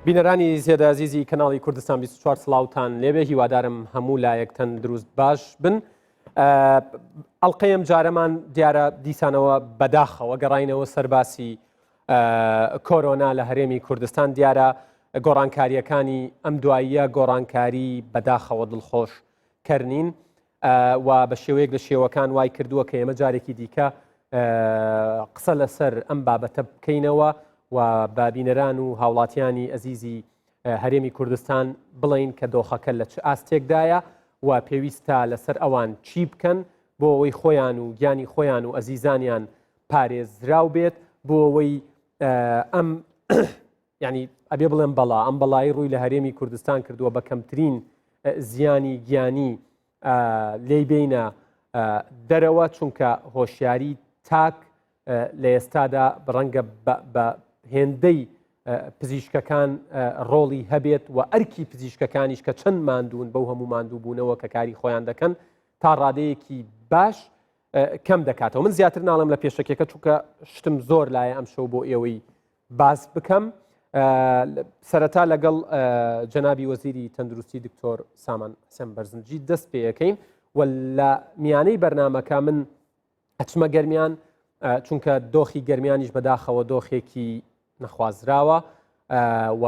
بینەرانی زێدە ئازیزی کەناڵی کوردستان 24 سڵاوتان لێبێ هیوادارم هەموو لایەک تەندروست باش بن ئەڵلقەی ئەم جارەمان دیارە دیسانەوە بەداخەوە گەڕینەوە سەرباسی کۆرۆنا لە هەرێمی کوردستان دیارە گۆڕانکاریەکانی ئەم دواییە گۆڕانکاری بەداخەوە دڵخۆش کەرنین و بە شێوەیەک لە شێوەکان وای کردووە کە ئێمە جارێکی دیکە قسە لەسەر ئەم بابەتە بکەینەوە و بە بینەران و هاوڵاتیانی ئەزیزی هەرێمی کوردستان بڵین کە دۆخەکە لە چ ئاستێکدایە و پێویستە لەسەر ئەوان چی بکەن بۆ ئەوەی خۆیان و گیانی خۆیان و ئەزیزانیان پارێزراو بێت بۆ ئەوەی ئەم یعنی ئەبێ بڵێم بەڵا ئەم بەڵایی ڕووی لە هەرێمی کوردستان کردووە بە کەمترین زیانی گیانی لێی بینە دەرەوە چونکە هۆشیاری تاک لە ئێستادا بڕەنگە بە هێندەی پزیشکەکان ڕۆڵی هەبێت و ئەرکی پزیشکەکانیش کە چەند ماندوون بەو هەموو ماندوو بوونەوە کە کاری خۆیان دەکەن تا ڕادەیەکی باش کەم دەکاتەوە من زیاتر ناڵێم لە پێشەکیەکە چونکە شتم زۆر لایە ئەم شەو بۆ ئێوەی باس بکەم سەرەتا لەگەڵ جەنابی وەزیری تەندروستی دکتۆر سامان حسێن بەرزنجی دەست پێەکەین و لە میانەی بەرنمەکە من ئەچمە گەرمیان چونکە دۆخی گەرمیانیش بەداخەوە دۆخێکی نەخوازراوە و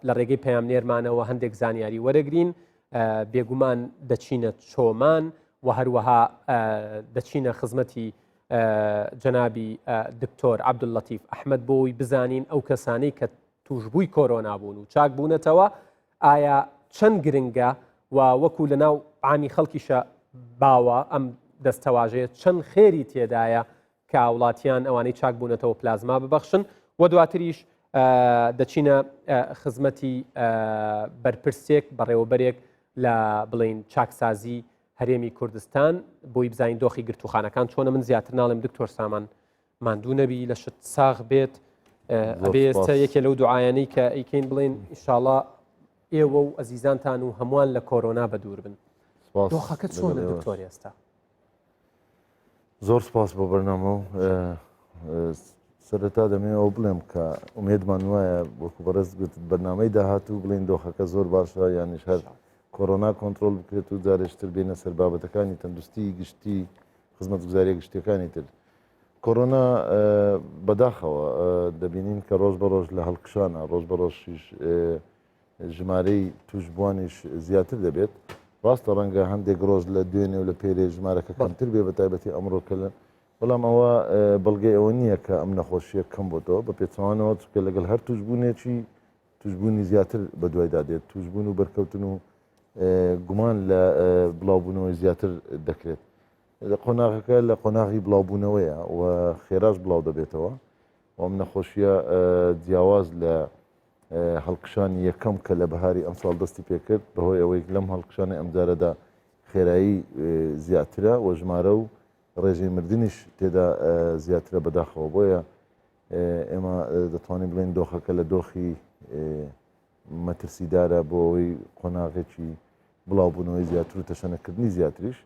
لە ڕێگەی پەیامنێرمانەوە هەندێک زانیاری وەرەگرین بێگومان دەچینە چۆمان و هەروەها دەچینە خزمەتی جەنابی دکتۆر عەبدوللەتیف ئەحمەد بۆی بزانین ئەو کەسانەی کە توشبووی کۆرۆنا بوون و چاک بوونەتەوە ئایا چەند گرنگە و وەکو لە ناو عامی خەڵکیشە باوە ئەم دەستەواژەیە چەند خێری تێدایە کە هاوڵاتیان ئەوانەی چاک بوونەتەوە پلازما ببەخشن و دواتریش دەچینە خزمەتی بەرپرسێک بەڕێوەبەرێک لە بڵین چاکسازی هەرێمی کوردستان بۆی بزانین دۆخی گرتوخانەکان چۆنە من زیاتر ناڵێم دکتۆر سامان ماندوو نەبی لە شت ساغ بێت ئەبێ ئێستا یەکێ لەو دوعاانەی کە ئەیکەین بڵێن ئیشاڵا ئێوە و ئەزیزانتان و هەمووان لە کۆرۆنا بە دوور بن دۆخەکە چۆنە دکتۆر ئێستا؟ زۆر سپاس بۆ بەرنامە و سەرەتا دەمەوێت ئەوە بڵێم کە ئومێدمان وایە وەکو بەڕێز گوتت بەرنامەی داهاتوو بڵێین دۆخەکە زۆر باشە یانیش هەر کۆرۆنا کۆنترۆڵ بکرێت و جارێشتر بێنە سەر بابەتەکانی تەندروستی گشتی خزمەتگوزاریە گشتیەکانی تر کۆرۆنا بەداخەوە دەبینین کە ڕۆژ بە ڕۆژ لە هەڵکشانە ڕۆژ بە ڕۆژیش ژمارەی تووشبووانیش زیاتر دەبێت. ڕاستە ڕەنگە هەندێک ڕۆژ لە دوێنێ و لە پێرێ ژمارەکە کەمتر بێ بە تایبەتی ئەمڕۆ کە لە بەڵام ئەوە بەڵگەی ئەوە نییە کە ئەم نەخۆشیە کەم بۆتەوە بە پێچەوانەوە چونکە لەگەڵ هەر تووشبوونێکی تووشبوونی زیاتر بە دوایدا دێت تووشبوون و بەرکەوتن و گومان لە بڵاوبوونەوەی زیاتر دەکرێت لە قۆناغەکە لە قۆناغی بڵاوبوونەوەیە و خێراش بڵاو دەبێتەوە و ئەم نەخۆشیە جیاواز لە هەڵکشانی یەکەم کە لە بەهاری ئەمساڵ دەستی پێکرد، بەهۆی ئەوەی لەم هەڵکشانەی ئەمجارەدا خێرایی زیاترە و ژمارە و ڕێژەی مردنیش تێدا زیاترە بەداخەوە بۆیە ئێمە دەتوانین بڵێین دۆخەکە لە دۆخی مەترسیدارە بۆ ئەوەی قۆناغێکی بڵاوبوونەوەی زیاتر و تەشەنەکردنی زیاتریش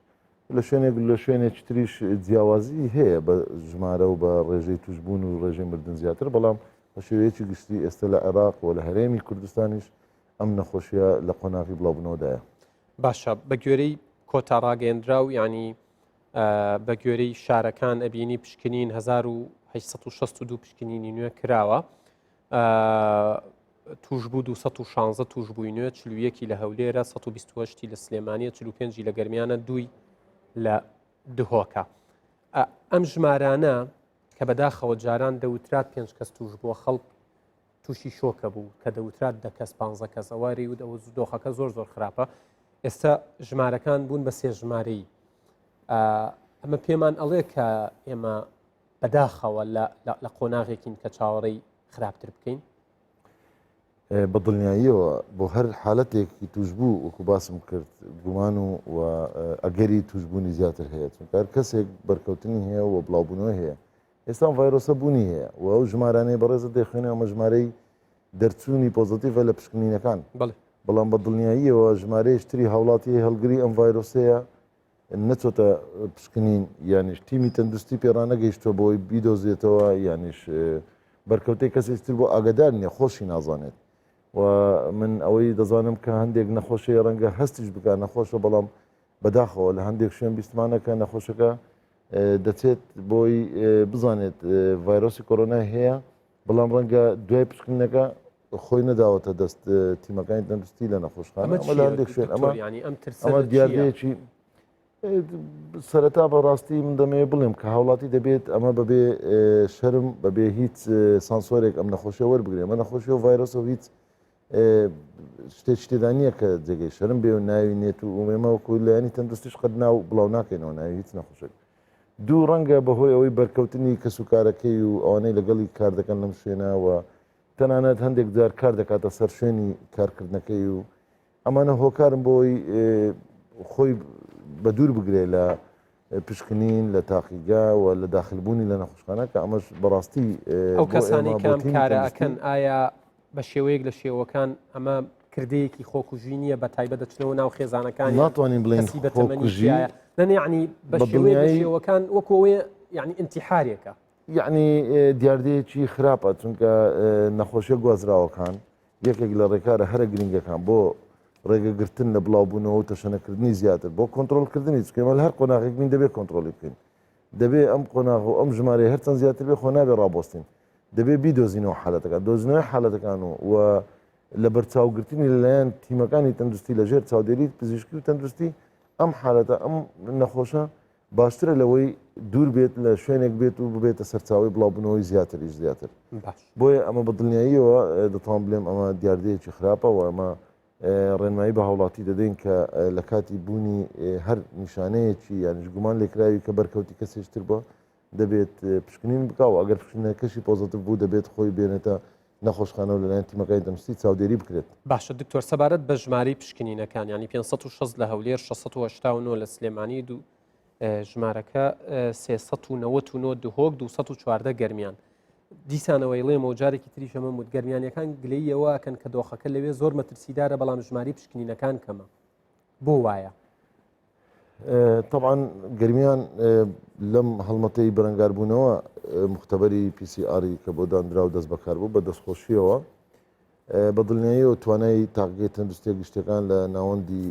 لە شوێنێک لە شوێنێکی تریش جیاوازی هەیە بە ژمارە و بە ڕێژەی توشبوون و ڕێژەی مردن زیاتر بەڵام بە شێوەیەکی گشتی ئێستا لە عێراق و لە هەرێمی کوردستانیش ئەم نەخۆشیە لە قۆناغی بڵاوبوونەوەدایە. باشە بە گوێرەی کۆتا ڕاگەیەندراو یعنی بە گوێرەی شارەکان ئەبینی پشکنین 1962 پشکنینی نوێ کراوە توشبوو 216 توشبووی نوێ 41 لە هەولێرە 128 لە سلێمانیە 45 لە گەرمیانە دووی لە دهۆکە ئەم ژمارانە کە بەداخەوە جاران دەوترات پێنج کەس توش بووە خەڵک تووشی شۆکە بوو کە دەوترات دە کەس پ کەس ئەوە ریود ئەوە دۆخەکە زۆر زۆر خراپە ئێستا ژمارەکان بوون بە سێ ژمارەی ئەمە پێمان ئەڵێ کە ئێمە بەداخەوە لە قۆناغێکین کە چاوەڕێی خراپتر بکەین؟ بە دڵنیاییەوە بۆ هەر حالەتێکی توشبوو وەکو باسم کرد گومان و و ئەگەری توشبوونی زیاتر هەیە چونکە هەر کەسێک بەرکەوتنی هەیە و بڵاوبوونەوە هەیە ئێستا ڤایرۆسە بوونی هەیە و ئەو ژمارانەی بەڕێزت دەیخوێنێ ئەمە ژمارەی دەرچوونی پۆزەتیڤە لە پشکنینەکان بەڵام بە دڵنیاییەوە ژمارەیەکی تری هاوڵاتی هەڵگری ئەم ڤایرۆسەیە نەچۆتە پشکنین یانیش تیمی تەندروستی پێ ڕانەگەیشتووە بۆی بیدۆزێتەوە یانیش بەرکەوتەی کەسێکی تر بۆ ئاگادار نییە خۆشی نازانێت. و من ئەوەی دەزانم کە هەندێک نەخۆشی ڕەنگە هەستیش بکە نەخۆشە بەڵام بەداخەوە لە هەندێک شوێن بیستمانە کە نەخۆشەکە دەچێت بۆی بزانێت ڤایرۆسی کۆرۆنای هەیە بەڵام ڕەنگە دوای پشکنینەکە خۆی نەداوەتە دەست تیمەکانی تەندروستی لە نەخۆشخانە ئەمە لە هەندێک شوێن ئەمە ینی ئەم ترسە ئەمە دیاردەیەکی سەرەتا بەڕاستی من دەمەوێت بڵێم کە هاوڵاتی دەبێت ئەمە بەبێ شەرم بەبێ هیچ سانسۆرێک ئەم نەخۆشیە وەربگرێ ئەمە نەخۆشی و ڤایرۆسە و هیچ شتێکی تێدا نییە کە جێگەی شەرم بێ و ناوی نێت و ئێمە وەکو لایەنی تەندروستیش قەت ناو بڵاو ناکەینەوە ناوی هیچ نەخۆشێک. دوو ڕەنگە بەهۆی ئەوەی بەرکەوتنی کەسوکارەکەی و ئەوانەی لەگەڵی کار دەکەن لەم شوێنە و تەنانەت هەندێک جار کار دەکاتە سەر شوێنی کارکردنەکەی و ئەمانە هۆکارن بۆی خۆی بە دوور بگرێ لە پشکنین لە تاقیگا و لە داخلبوونی لە نەخۆشخانە کە ئەمەش بەڕاستی ئەو کەسانی کەم کارە ئەکەن ئایا بە شێوەیەک لە شێوەکان ئەمە کردەیەکی خۆکوژی نییە بە تایبەت دەچنەوە ناو خێزانەکان ناتوانین بڵێن خۆکوژی نەنیعنی بە شێوەکان وەکو ئەوەیە یعنی ئینتیحارێکە یعنی دیاردەیەکی خراپە چونکە نەخۆشیە گوازراوەکان یەکێک لە ڕێکارە هەرە گرنگەکان بۆ ڕێگەگرتن لە بڵاوبوونەوە و تەشەنەکردنی زیاتر بۆ کۆنترۆڵکردنی چونکە ئێمە لە هەر قۆناغێک بین دەبێت کۆنترۆڵی بکەین دەبێ ئەم قۆناغ و ئەم ژمارەیە هەرچەند زیاتر بێ خۆ نابێ ڕابۆستین دەبێ بیدۆزینەوە حالەتەکان دۆزینەوەی حالەتەکان و و لە بەرچاوگرتنی لەلایەن تیمەکانی تەندروستی لەژێر چاودێری پزیشکی و تەندروستی ئەم حالەتە ئەم نەخۆشە باشترە لەوەی دوور بێت لە شوێنێک بێت و ببێتە سەرچاوەی بڵاوبوونەوەی زیاتریش زیاتر بۆیە ئەمە بە دڵنیاییەوە دەتوان بلێم ئەمە دیاردەیەکی خراپە و ئەمە ڕێنمایی بە هاوڵاتی دەدەین کە لە کاتی بوونی هەر نیشانەیەکی یانیش گومان لێکراوی کە بەرکەوتی کەسێکتر بووە دەبێت پشکنین بکا و ئەگەر پشکنینەکەشی پۆزەتیڤ بوو دەبێت خۆی بێنێتە نەخۆشخانە و لەلایەن تیمەکانی تەندروستی چاودێری بکرێت. باشە دکتۆر سەبارەت بە ژمارەی پشکنینەکان یانی 560 لە هەولێر 689 لە سلێمانی دوو ژمارەکە 399 دهۆک 214 گەرمیان دیسانەوەی ڵێمەوە جارێکی تریش ئەمە وت گەرمیانەکان گلەییەوە کەن کە دۆخەکە لەوێ زۆر مەترسیدارە بەڵام ژماری پشکنینەکان کەمە بۆ وایە؟ تەبعەن گەرمیان لەم هەڵمەتەی بەرەنگاربوونەوە مختبەری PCR ی کە بۆ دانرا و دەست بەکار بوو بە دەستخۆشیەوە بە دڵنیاییەوە توانای تاقیگەی تەندروستیە گشتەکان لە ناوەندی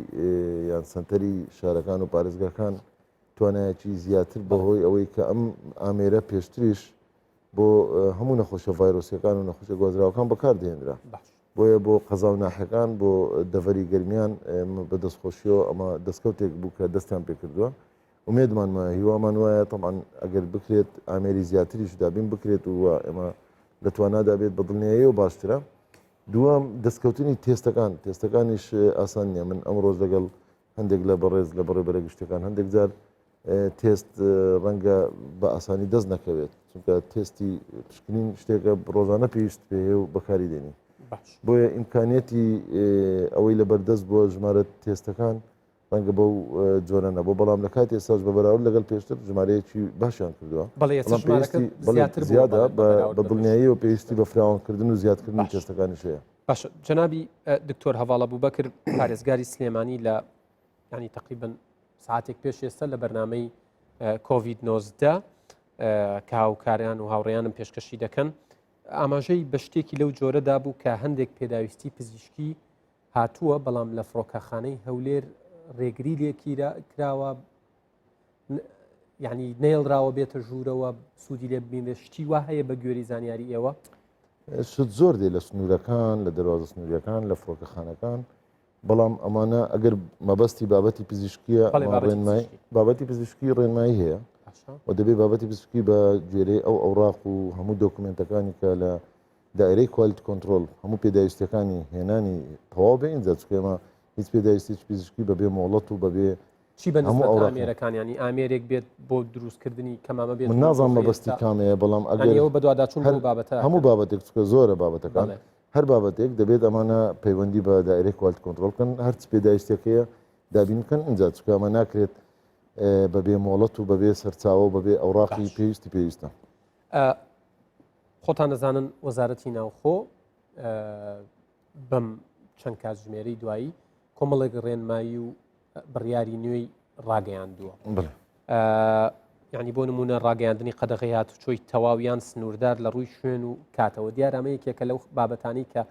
یان سنتەری شارەکان و پارێزگاکان توانایەکی زیاتر بەهۆی ئەوەی کە ئەم ئامێرە پێشتریش بۆ هەموو نەخۆشە ڤایرۆسیەکان و نەخۆشە گوازراوەکان بەکاردێنرا بۆیە بۆ قەزا و ناحیەکان بۆ دەڤەری گەرمیان بە دەستخۆشیەوە ئەمە دەستکەوتێک بوو کە دەستیان پێکردووە ئومێدمان وایە هیوامان وایە تەبعەن ئەگەر بکرێت ئامێری زیاتریش دابین بکرێت و ئێمە لە توانادا بێت بە دڵنیاییەوە باشترە دووەم دەستکەوتنی تێستەکان تێستەکانیش ئاسان نییە من ئەمڕۆز لەگەڵ هەندێک لە بەڕێز لە بەڕێبەرە گشتەکان هەندێک جار تێست ڕەنگە بە ئاسانی دەست نەکەوێت چونکە تێستی پشکنین شتێکە ڕۆژانە پێویست پێ و بەکاری دێنی بۆیە ئیمکانیەتی ئەوەی لە بەردەست بۆ ژمارە تێستەکان ڕەنگە بەو جۆرە نەبوو بەڵام لە کاتی ئێستاش بە بەراورد لەگەڵ پێشتر ژمارەیەکی باشیان کردووە زیادە بە دڵنیایی و پێویستی بە فراوانکردن و زیادکردنی تێستەکانیش هەیە. باشە جەنابی دکتۆر هەڤاڵ ئەبوبەکر پارێزگاری سلێمانی لە ینی تقریبن ساعتێک پێش ئێستا لە بەرنمەی کۆڤید 19 کە هاوکاریان و هاوڕێیانم پێشکەشی دەکەن ئاماژەی بە شتێکی لەو جۆرەدا بوو کە هەندێک پێداویستی پزیشکی هاتووە بەڵام لە فڕۆکەخانەی هەولێر ڕێگری لێ کراوە یعنی نێڵراوە بێتە ژوورەوە سوودی لێ ببینرێت شتی وا هەیە بە گوێری زانیاری ئێوە شت زۆر دێ لە سنوورەکان لە دەواازە سنووریەکان لە فڕۆکەخانەکان بەڵام ئەمانە ئەگەر مەبەستی بابەتی پزیشکیە ڕێنمای بابەتی پزیشکی ڕێنمایی هەیە و دەبێ بابەتی پزیشکی بە گوێرەی ئەو ئەوراق و هەموو دۆکمنتەکانی کە لە دایرەی quality control هەموو پێداویستەکانی هێنانی تەواو بێ ئینجا چونکە ئێمە هیچ پێداویستێکی پزیشکی بەبێ مۆڵەت و بەبێ چی بە هەموو ئامێرەکان ینی ئامێرێک بێت بۆ دروستکردنی کەمامە بێت من نازانم مەبەستی کامەیە بەڵام ئەگەر ئەوە بەدواداچوون هەر بابەتە هەموو بابەتێک چونکە زۆرە بابەتەکان هەر بابەتێک دەبێت ئەمانە پەیوەندی بە دایرەی quality control بکەن هەرچ پێداویستێکەیە دابین بکەن ئینجا چونکە ئەمە ناکرێت بەبێ مۆڵەت و بەبێ سەرچاوە و بەبێ ئەوراقی پێویستی پێویستە. خۆتان دەزانن وەزارەتی ناوخۆ بەم چەند کاتژمێرەی دوایی کۆمەڵێک ڕێنمایی و بڕیاری نوێی ڕاگەیاندووە یعنی بۆ نمونە ڕاگەیاندنی قەدەغی هاتوچۆی تەواویان سنووردار لە ڕووی شوێن و کاتەوە دیارامە یەکێکە لەو بابەتانی کە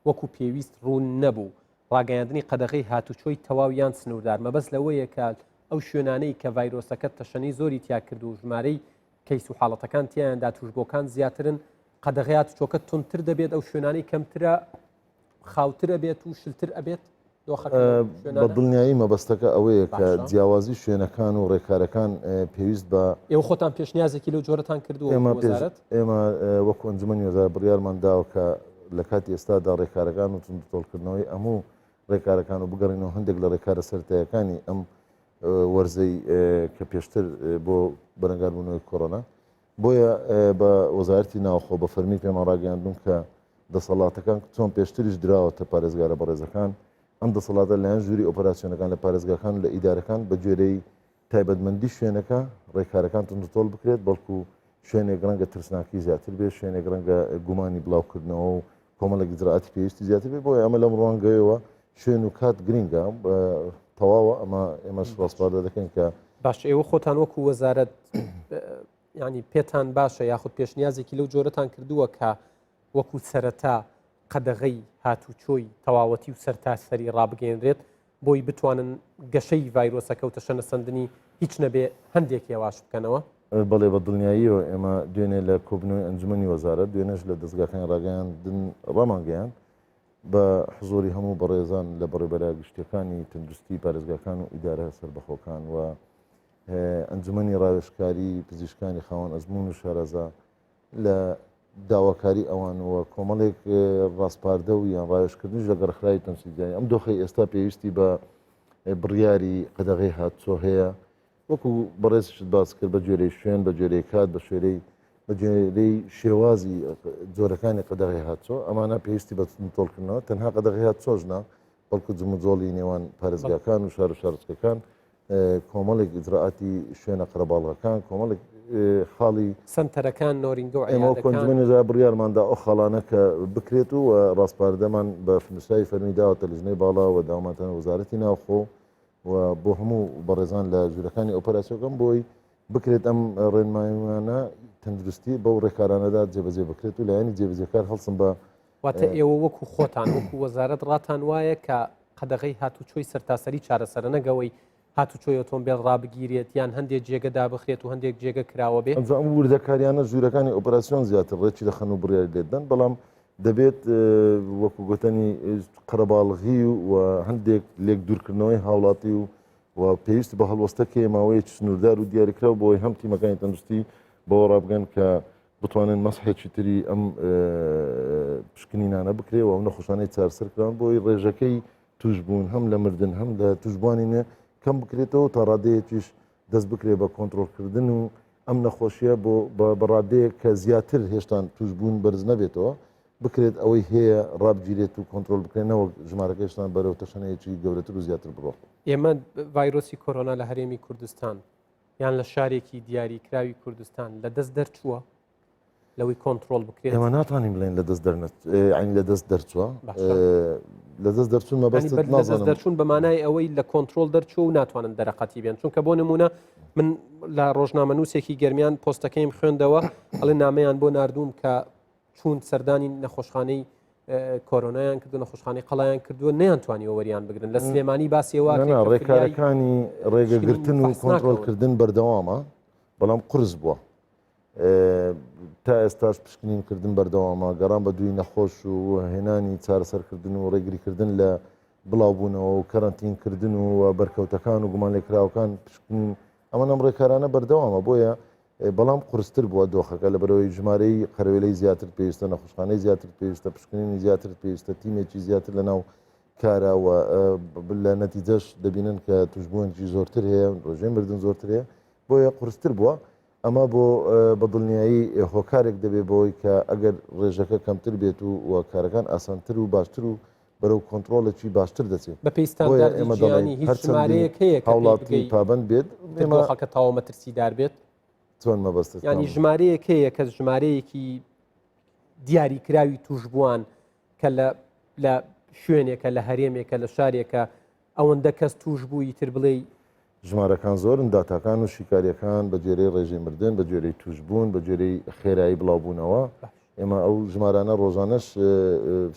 وەکو پێویست ڕوون نەبوو. ڕاگەیاندنی قەدەغەی هاتوچۆی تەواو یان سنووردار، مەبەست لەوەیە کە ئەو شوێنانەی کە ڤایرۆسەکە تەشەنەی زۆری تیا کرد و ژمارەی کەیس و حاڵەتەکان تیایاندا تووشبووەکان زیاترن، قەدەغەی هاتوچۆکە توندتر دەبێت، ئەو شوێنانەی کەمترە خاوتر ئەبێت و شلتر ئەبێت دۆخەکە لەو بە شوێنانە؟ دڵنیایی مەبەستەکە ئەوەیە کە باشە. جیاوازی شوێنەکان و ڕێکارەکان پێویست بە. ئێوە خۆتان پێشنیازێکی لەو جۆرەتان کردووە ئێمە وەکو پێش وەزارەت؟ ئێمە وەکو ئەنجومەنی وەزارەت بڕیارمان داوە کە لە کاتی ئێستادا ڕێکارەکان و توندوتۆڵکردنەوەی ئەموو ڕێکارەکان و بگەڕینەوە هەندێک لە ڕێکارە سەرەتاییەکانی ئەم وەرزەی کە پێشتر بۆ بەرەنگاربوونەوەی کۆرۆنا بۆیە بە وەزارەتی ناوخۆ بە فەرمی پێمان ڕاگەیاندون کە دەسەڵاتەکان چۆن پێشتریش دراوەتە پارێزگارە بەڕێزەکان ئەم دەسەڵاتە لایەن ژووری ئۆپەراسیۆنەکان لە پارێزگاکان لە ئیدارەکان بە گوێرەی تایبەتمەندی شوێنەکە ڕێکارەکان توندوتۆڵ بکرێت بەڵکو شوێنێک ڕەنگە ترسناکی زیاتر بێت شوێنێک ڕەنگە گومانی بڵاوکردنەوە و کۆمەڵێک ئیجرائاتی پێویستی زیاتر بێت بۆیە ئەمە لەم ڕوانگەیەوە شوێن و کات گرنگە تەواوە ئەمە ئێمەش ڕاسپاردە دەکەین کە باش ئێوە خۆتان وەکو وەزارەت ینی پێتان باشە یاخود پێشنیازێکی لەو جۆرەتان کردووە کە وەکو سەرەتا قەدەغەی هاتوچۆی تەواوەتی و سەرتاسەری ڕابگەیەنرێت بۆی بتوانن گەشەی ڤایرۆسەکە و تەشەنەسەندنی هیچ نەبێ هەندێک هێواش بکەنەوە؟ بەڵێ بە دڵنیاییەوە ئێمە دوێنێ لە کۆبوونەوەی ئەنجومەنی وەزارەت، دوێنێش لە دەزگاکانی ڕاگەیاندن ڕامانگەیاند، بە حزوری هەموو بەڕێزان لە بەڕێوەبەرە گشتیەکانی تەندروستی پارێزگاکان و ئیدارە سەربەخۆکان و ئەنجومەنی ڕاوێژکاری پزیشکانی خاوەن ئەزموون و شارەزا لە داواکاری ئەوان و کۆمەڵێک ڕاسپاردە و یان ڕاوێژکردنیش لە گەڕخراوی تەمسیلجیانی ئەم دۆخەی ئێستا پێویستی بە بڕیاری قەدەغەی هاتچۆ هەیە وەکو بەڕێزیشت باس کرد بە گوێرەی شوێن بە گوێرەی کات بە شوێرەی بە گوێرەی شێوازی جۆرەکانی قەدەغەی هاتچۆ ئەمانە پێویستی بە تۆڵکردنەوە تەنها قەدەغەی هاتچۆش نا بەڵکو جموجۆڵی نێوان پارێزگاکان و شار و شارۆچکەکان کۆمەڵێک ئیجرائاتی شوێنە قەرەباڵغەکان کۆمەڵێک خاڵی سەنتەرەکان نۆرینگە و ئێمە عیادەکان. کۆنجومەنی وزارەت بڕیارماندا ئەو خاڵانە کە بکرێت و ڕاسپاردەمان بە نووسراوی فەرمی داوەتە لیژنەی باڵا و داوامانتان وەزارەتی ناوخۆ و بۆ هەموو بەڕێزان لە ژوورەکانی ئۆپەراسیۆکەم بۆی بکرێت ئەم ڕێنماییانە تەندروستی بەو ڕێکارانەدا جێبەجێ بکرێت و لایەنی جێبەجێکار هەڵسن بە واتە ئێوە وەکو خۆتان وەکو وەزارەت ڕاتان وایە کە قەدەغەی هاتوچۆی سەرتاسەری چارەسەرە نەک ئەوەی هاتوچۆی ئۆتۆمبێل ڕابگیرێت یان هەندێک جێگە دابخرێت و هەندێک جێگە کراوە بێ. ئەمجا ئەم وردەکاریانە ژوورەکانی ئۆپەراسیۆن زیاتر ڕێکی دەخەن و بڕیاری لێ دەدەن، بەڵام دەبێت وەکو گوتەنی قەرەباڵغی و هەندێک لێک دوورکردنەوەی هاوڵاتی و و پێویست بە هەڵوەستەکەی ماوەیەکی سنووردار و دیاریکراو بۆی هەم تیمەکانی تەندروستی بەوە ڕابگەن کە بتوانن مەسحێکی تری ئەم پشکنینانە بکرێ و ئەو نەخۆشانەی چارەسەر کراون بۆی ڕێژەکەی توشبوون هەم لە مردن هەم لە توشبووانی نوێ کەم بکرێتەوە تا ڕادەیەکیش دەست بکرێ بە کۆنترۆڵکردن و ئەم نەخۆشیە بۆ بە ڕادەیەک کە زیاتر هێشتان توشبوون بەرز نەبێتەوە بکرێت ئەوەی هەیە ڕابگیرێت و کۆنترۆل بکرێت نەوەک ژمارەکە هێشتان بەرەو تەشەنەیەکی گەورەتر و زیاتر بڕۆ. ئێمە ڤایرۆسی کۆرۆنا لە هەرێمی کوردستان یان لە شارێکی دیاریکراوی کوردستان لە دەست دەرچووە لەوەی کۆنترۆڵ بکرێت؟ ئێمە ناتوانین بڵێن لە دەست دەرنەچ یانی لە دەست دەرچووە لە دەست دەرچوون مەبەست لە دەست دەرچوون بە مانای ئەوەی لە کۆنترۆڵ دەرچوو و ناتوانن دەرەقەتی بێن چونکە بۆ نمونە من لە ڕۆژنامەنووسێکی گەرمیان پۆستەکەیم خوێندەوە ئەڵێ نامەیان بۆ نردووم کە چوون سەردانی نەخۆشخانەی کۆرۆنایان کردو نەخۆشخانەی قەڵایان کردووە نەیانتوانیوە وەریان بگرن لە سلێمانی باسیەوە ڕێکارەکانی ڕێگەگرتن و کۆنترۆڵکردن بەردەوامە بەڵام قرس بووە تا ئێستاش پشکنینکردن بەردەوامە گەڕان بە دووی نەخۆش و هێنانی چارەسەرکردن و ڕێگریکردن لە بڵاوبوونەوە و کەرەنتینکردن و بەرکەوتەکان و گومانلێکراوەکان پشکنین ئەمە ئەم ڕێکارانە بەردەوامە بۆیە بەڵام قورستر بووە دۆخەکە لەبەرئەوەی ژمارەی قەرەوێلەی زیاتر پێویستە، نەخۆشخانەی زیاتر پێویستە، پشکنینی زیاتر پێویستە، تیمێکی زیاتر لەناو کارە و لە نەتیجەش دەبینن کە توشبوونێکی زۆرتر هەیە، ڕێژەی مردن زۆرتر هەیە، بۆیە قورستر بووە. ئەمە بۆ بە دڵنیایی هۆکارێک دەبێت بۆی کە ئەگەر ڕێژەکە کەمتر بێت و کارەکان ئاسانتر و باشتر و بەرەو کۆنترۆڵێکی باشتر دەچێت. بەپێی ستانداردی جیهانی هیچ ژمارەیەک هەیە کە پێی بگەی پابەند بێت کە دۆخەکە تەواو مەترسیدار بێت؟ چۆن مەبەستت؟ یانی ژمارەیەک هەیە کە ژمارەیەکی دیاریکراوی تووشبووان کە لە لە شوێنێکە لە هەرێمێکە لە شارێکە ئەوەندە کەس تووش بوو ئیتر بڵێی ژمارەکان زۆرن، داتاکان و شیکارییەکان بە گوێرەی ڕێژەی مردن، بە گوێرەی تووشبوون، بە گوێرەی خێرایی بڵاوبوونەوە. ئێمە ئەو ژمارانە ڕۆژانەش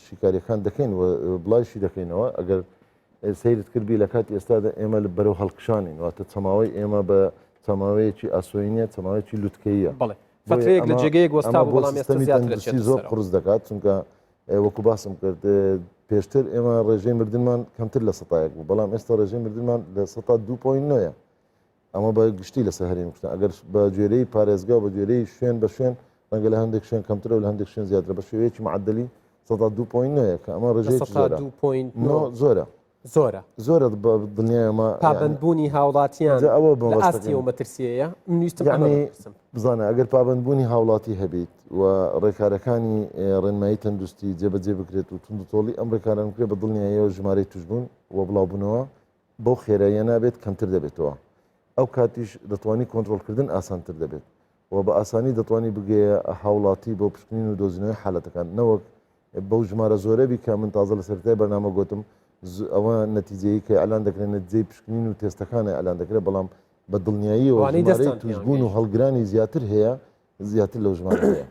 شیکاریەکان دەکەین و بڵایشی دەکەینەوە ئەگەر سەیرت کردبی لە کاتی ئێستادا ئێمە لە بەرەو هەڵکشانین واتە چەماوەی ئێمە بە چەماوەیەکی ئاسۆیی نیە چەماوەیەکی لوتکەیە بەڵێ فترەیەک لە جێگەیەک وەستا بۆ سیستەمی تەندروستی زۆر قورس دەکات چونکە وەکو باسم کرد پێشتر ئێمە ڕێژەی مردنمان کەمتر لە سەتایەک بوو بەڵام ئێستا ڕێژەی مردنمان لە سەتا 2.9 ئەمە بە گشتی لەسەر هەرێمی کوردستان ئەگەر بە گوێرەی پارێزگا و بە گوێرەی شوێن بە شوێن ڕەنگە لە هەندێک شوێن کەمترە و لە هەندێک شوێن زیاترە بە شێوەیەکی معدلی 2.9 کە ئەمە ڕێژەیەکی زۆرە 2.9 زۆرە زۆرە زۆرە بە دڵنیای ئەمە پابەندبوونی هاوڵاتیان ئەوە لە ئاستی ئەو مەترسیەیە من ویستم یعنی بزانە ئەگەر پابەندبوونی هاوڵاتی هەبیت و ڕێکارەکانی ڕێنمایی تەندروستی جێبەجێ بکرێت و توندوتۆڵی ئەم ڕێکاران بکرێت بە دڵنیاییەوە ژمارەی توشبوون و بڵاوبوونەوە بەو خێراییە نابێت کەمتر دەبێتەوە ئەو کاتیش دەتوانی کۆنترۆڵکردن ئاسانتر دەبێت و بە ئاسانی دەتوانی بگەیە هاوڵاتی بۆ پشکنین و دۆزینەوەی حالەتەکان نەوەک بەو ژمارە زۆرە بی کە من تازە لە سەرەتای بەرنامە گوتم ئەوە نەتیجەیە کە ئەلان دەکرێن نەتیجەی پشکنین و تێستەکانە ئەلان دەکرێت بەڵام بە دڵنیاییەوە ژمارەی توشبوون و هەڵگرانی زیاتر هەیە زیاتر لەو ژمارە هەیە.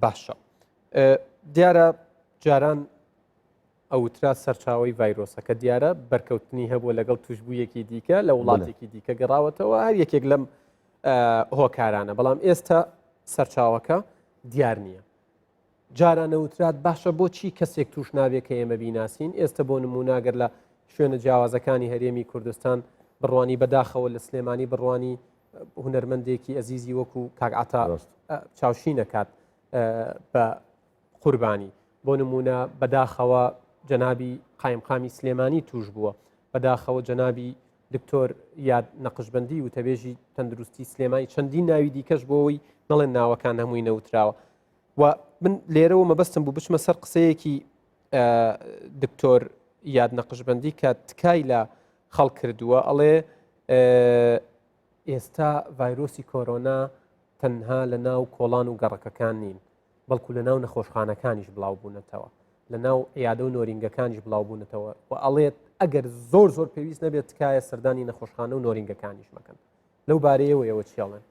باشە دیارە جاران ئەوترا سەرچاوەی ڤایرۆسەکە دیارە بەرکەوتنی هەبووە لەگەڵ توشبوویەکی دیکە لە وڵاتێکی دیکە گەڕاوەتەوە هەر یەکێک لەم هۆکارانە بەڵام ئێستا سەرچاوەکە دیار نییە. جاران نەوترات باشە بۆچی کەسێک توش نابێت کە ئێمە بیناسین ئێستا بۆ نموناگەر لە شوێنە جیاوازەکانی هەرێمی کوردستان بڕوانی بەداخەوە لە سلێمانی بڕوانی هونەرمەندێکی ئەزیزی وەکو کاک عەتا چاوشی نەکات بە قوربانی. بۆ نموونە بەداخەوە جەنابی قایمقامی سلێمانی تووش بووە، بەداخەوە جەنابی دکتۆر یاد نەقشبەندی وتەبێژی تەندروستی سلێمانی چەندین ناوی دیکەش بۆ ئەوەی نەڵێن ناوەکان هەمووی نەوتراوە و من لێرەوە مەبەستم بوو بچمە سەر قسەیەکی دکتۆر یاد نەقشبەندی کە تکای لە خەڵک کردووە ئەڵێ ئێستا ڤایرۆسی کۆرۆنا تەنها لە ناو کۆڵان و گەڕەکەکان نین بەڵکو لە ناو نەخۆشخانەکانیش بڵاو بوونەتەوە لە ناو عیادە و نۆرینگەکانیش بڵاو بوونەتەوە و ئەڵێت ئەگەر زۆر زۆر پێویست نەبێت تکایە سەردانی نەخۆشخانە و نۆرینگەکانیش مەکەن لەو بارەیەوە ئێوە چی ئەڵێن؟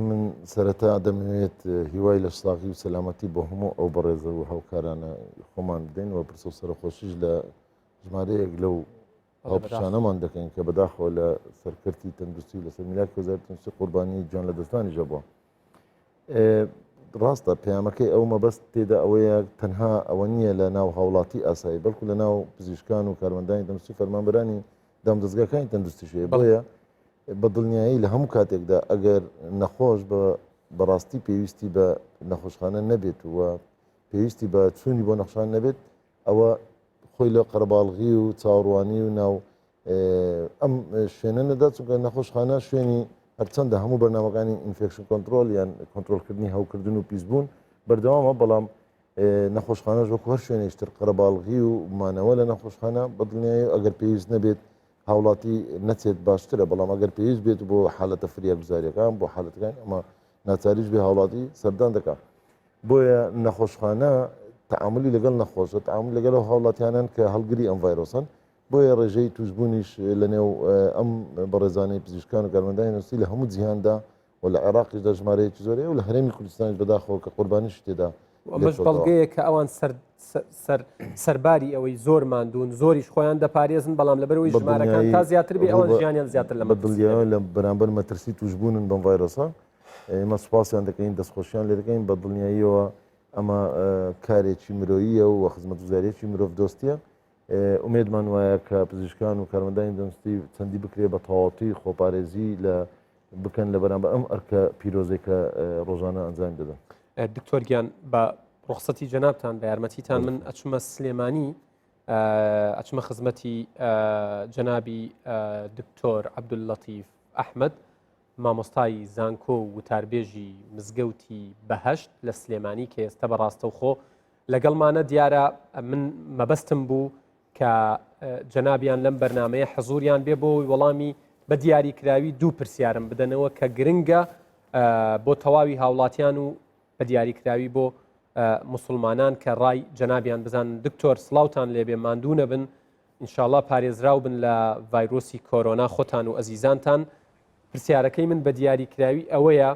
من سەرەتا دەمەوێت هیوای لە ساغی و سەلامەتی بۆ هەموو ئەو بەڕێزە و هاوکارانە خۆمان بدەین و پرسە و سەرخۆشیش لە ژمارەیەک لەو هاوپشانەمان دەکەین کە بەداخەوە لە سەرکردی تەندروستی و لەسەر میلاکی وەزارەتی تەندروستی قوربانی گیان لەدەستدانیش هەبووە. ڕاستە پەیامەکەی ئەو مەبەست تێدا ئەوەیە تەنها ئەوە نییە لە ناو هاوڵاتی ئاسایی بەڵکو لە ناو پزیشکان و کارمەندانی تەندروستی فەرمانبەرانی دامودەزگاکانی تەندروستیش هەیە بۆیە بە دڵنیایی لە هەموو کاتێکدا ئەگەر نەخۆش بە بەڕاستی پێویستی بە نەخۆشخانە نەبێت و پێویستی بە چوونی بۆ نەخشان نەبێت ئەوە خۆی لە قەرەباڵغی و چاوەڕوانی و ناو ئەم شوێنە نەدا چونکە نەخۆشخانە شوێنی هەرچەندە هەموو بەرنمەکانی infection control یان کۆنترۆلکردنی هەوکردن و پیسبوون بەردەوامە بەڵام نەخۆشخانەش وەکو هەر شوێنێکتر قەرەباڵغی و مانەوە لە نەخۆشخانە بەدڵنیایی ئەگەر پێویست نەبێت هاوڵاتی نەچێت باشترە بەڵام ئەگەر پێویست بێت بۆ حالەتە فریاگوزاریەکان بۆ حالەتەکان ئەمە ناچاریش بێ هاوڵاتی سەردان دەکات بۆیە نەخۆشخانە تعاملی لەگەڵ نەخۆشە تعامل لەگەڵ هاوڵاتیانن کە هەڵگری ئەم ڤایرۆسن بۆیە ڕێژەی تووشبوونیش لە نێو ئەم بەڕێزانەی پزیشکان و کارمەندانی نووسی لە هەموو جیهاندا و لە عێراقیشدا ژمارەیەکی زۆر هەیە و لە هەرێمی کوردستانیش بەداخەوە کە قوربانیشی تێدا ئەمەش بەڵگەیە کە ئەوان سەر سەرباری ئەوەی زۆر ماندوون زۆریش خۆیان دەپارێزن بەڵام لەبەرەوەی ژمارەکان تا زیاتر بێ ئەوان ژیانیان زیاتر لە دڵنیایەوە لە بەرامبەر مەترسی تووشبوونن بەم ڤایرۆسە ئێمە سوپاسیان دەکەین دەستخۆشیان لێ دەکەین بە دڵنیاییەوە ئەمە کارێکی مرۆییە و خزمەتگوزاریەکی مرۆڤ دۆستیە ئومێدمان وایە کە پزیشکان و کارمەندانی تەندروستی چەندی بکرێ بە تەواوەتی خۆپارێزی لە بکەن لە بەرامبەر ئەم ئەرکە پیرۆزەی کە ڕۆژانە ئەنجامی دەدەن. دکتۆر گیان بە ڕوخسەتی جەنابتان بە یارمەتیتان من ئەچمە سلێمانی ئەچمە خزمەتی جەنابی دکتۆر عەبدوللەتیف ئەحمەد مامۆستای زانکۆ و وتاربێژی مزگەوتی بەهەشت لە سلێمانی کە ئێستا بە ڕاستەوخۆ لەگەڵمانە دیارە من مەبەستم بوو کە جەنابیان لەم بەرنمەیە حەزوریان بێ بۆ وەڵامی بە دیاریکراوی دوو پرسیارم بدەنەوە کە گرنگە بۆ تەواوی هاوڵاتیان و بە دیاریکراوی بۆ مسلمانان کە ڕای جەنابیان بزانن دکتۆر سڵاوتان لێبێ ماندوو نەبن ئینشاءاللە پارێزراو بن لە ڤایرۆسی کۆرۆنا خۆتان و ئەزیزانتان پرسیارەکەی من بە دیاریکراوی ئەوەیە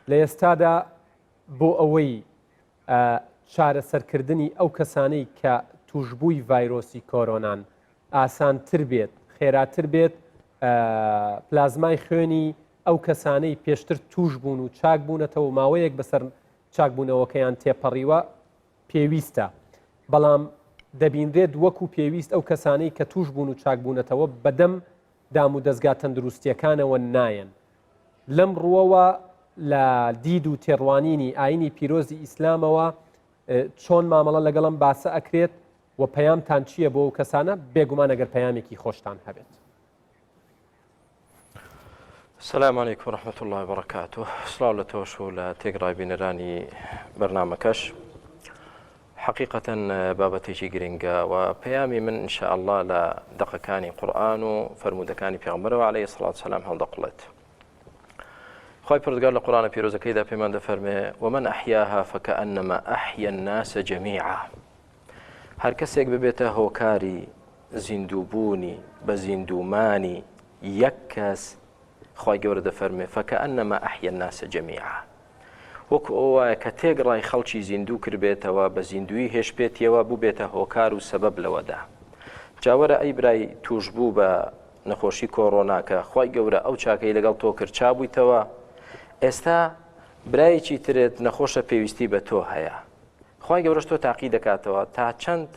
لە ئێستادا. بۆ ئەوەی چارەسەرکردنی ئەو کەسانەی کە تووشبووی ڤایرۆسی کۆرۆنان ئاسانتر بێت، خێراتر بێت، پلازمای خوێنی ئەو کەسانەی پێشتر تووش بوون و چاک بوونەتەوە و ماوەیەک بەسەر چاکبوونەوەکەیان تێپەڕیوە پێویستە، بەڵام دەبینرێت وەکو پێویست ئەو کەسانەی کە تووش بوون و چاکبوونەتەوە بەدەم دامودەزگا تەندروستییەکانەوە نایەن. لەم ڕووەوە لە دید و تێڕوانینی ئاینی پیرۆزی ئیسلامەوە چۆن مامەڵە لەگەڵ ئەم باسە ئەکرێت و پەیامتان چییە بۆ ئەو کەسانە، بێگومان ئەگەر پەیامێکی خۆشتان هەبێت. سلام علیکم و رحمة الله وبرکاته سڵاو لە تۆش و لە تێکڕای بینەرانی بەرنامەکەش حقیقەتەن بابەتێکی گرنگە و پەیامی من إن شاء الله لە دەقەکانی قورئان و فەرموودەکانی پێغەمبەرەوە علیه الصلاة والسلام هەڵدەقوڵێت خوای پەروەردگار لە قورئانە پیرۆزەکەیدا پێمان دەفەرمێ ومن أحياها فكأنما أحيا الناس جميعا هەر کەسێک ببێتە هۆکاری زیندووبوونی بە زیندوومانی یەک کەس خوای گەورە دەفەرمێ فكأنما أحيا الناس جميعا وەکو ئەوە وایە کە تێکڕای خەڵکی زیندوو کردبێتەوە بە زیندوویی هێشتبێتیەوە بووبێتە هۆکار و سەبەب لەوەدا. جا وەرە ئەی برای تووشبوو بە نەخۆشی کۆڕۆنا کە خوای گەورە ئەو چاکەی لەگەڵ تۆ کرد چابوویتەوە ئێستا برایەکی ترت نەخۆشە پێویستی بە تۆ هەیە خوای گەورەش تۆ تاقی دەکاتەوە تا چەند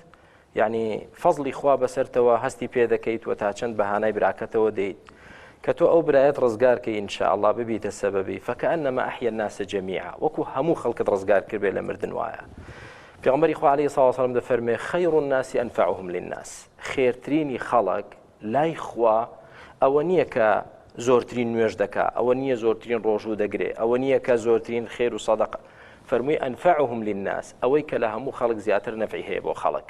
یعنی فەزڵی خوا بەسەرتەوە هەستی پێ دەکەیت و تا چەند بەهانای براکەتەوە دێیت کە تۆ ئەو برایەت ڕزگار کەی ان شاء اللە ببیتە سەبەبی فکانما احیا الناس جميعا وەکو هەموو خەڵکت ڕزگار کردبێ لە مردن وایە پێغەمبەری خوا علیه الصلاة والسلام دەفەرمێ خیر الناس انفعهم للناس خێرترینی خەڵک لای خوا ئەوە نییە کە زۆرترین نوێژ دەکا ئەوە نییە زۆرترین ڕۆژوو دەگرێ ئەوە نییە کە زۆرترین خێر و سەدەقە فەرمووی انفعهم للناس ئەوەی کە لە هەموو خەڵک زیاتر نەفعی هەیە بۆ خەڵک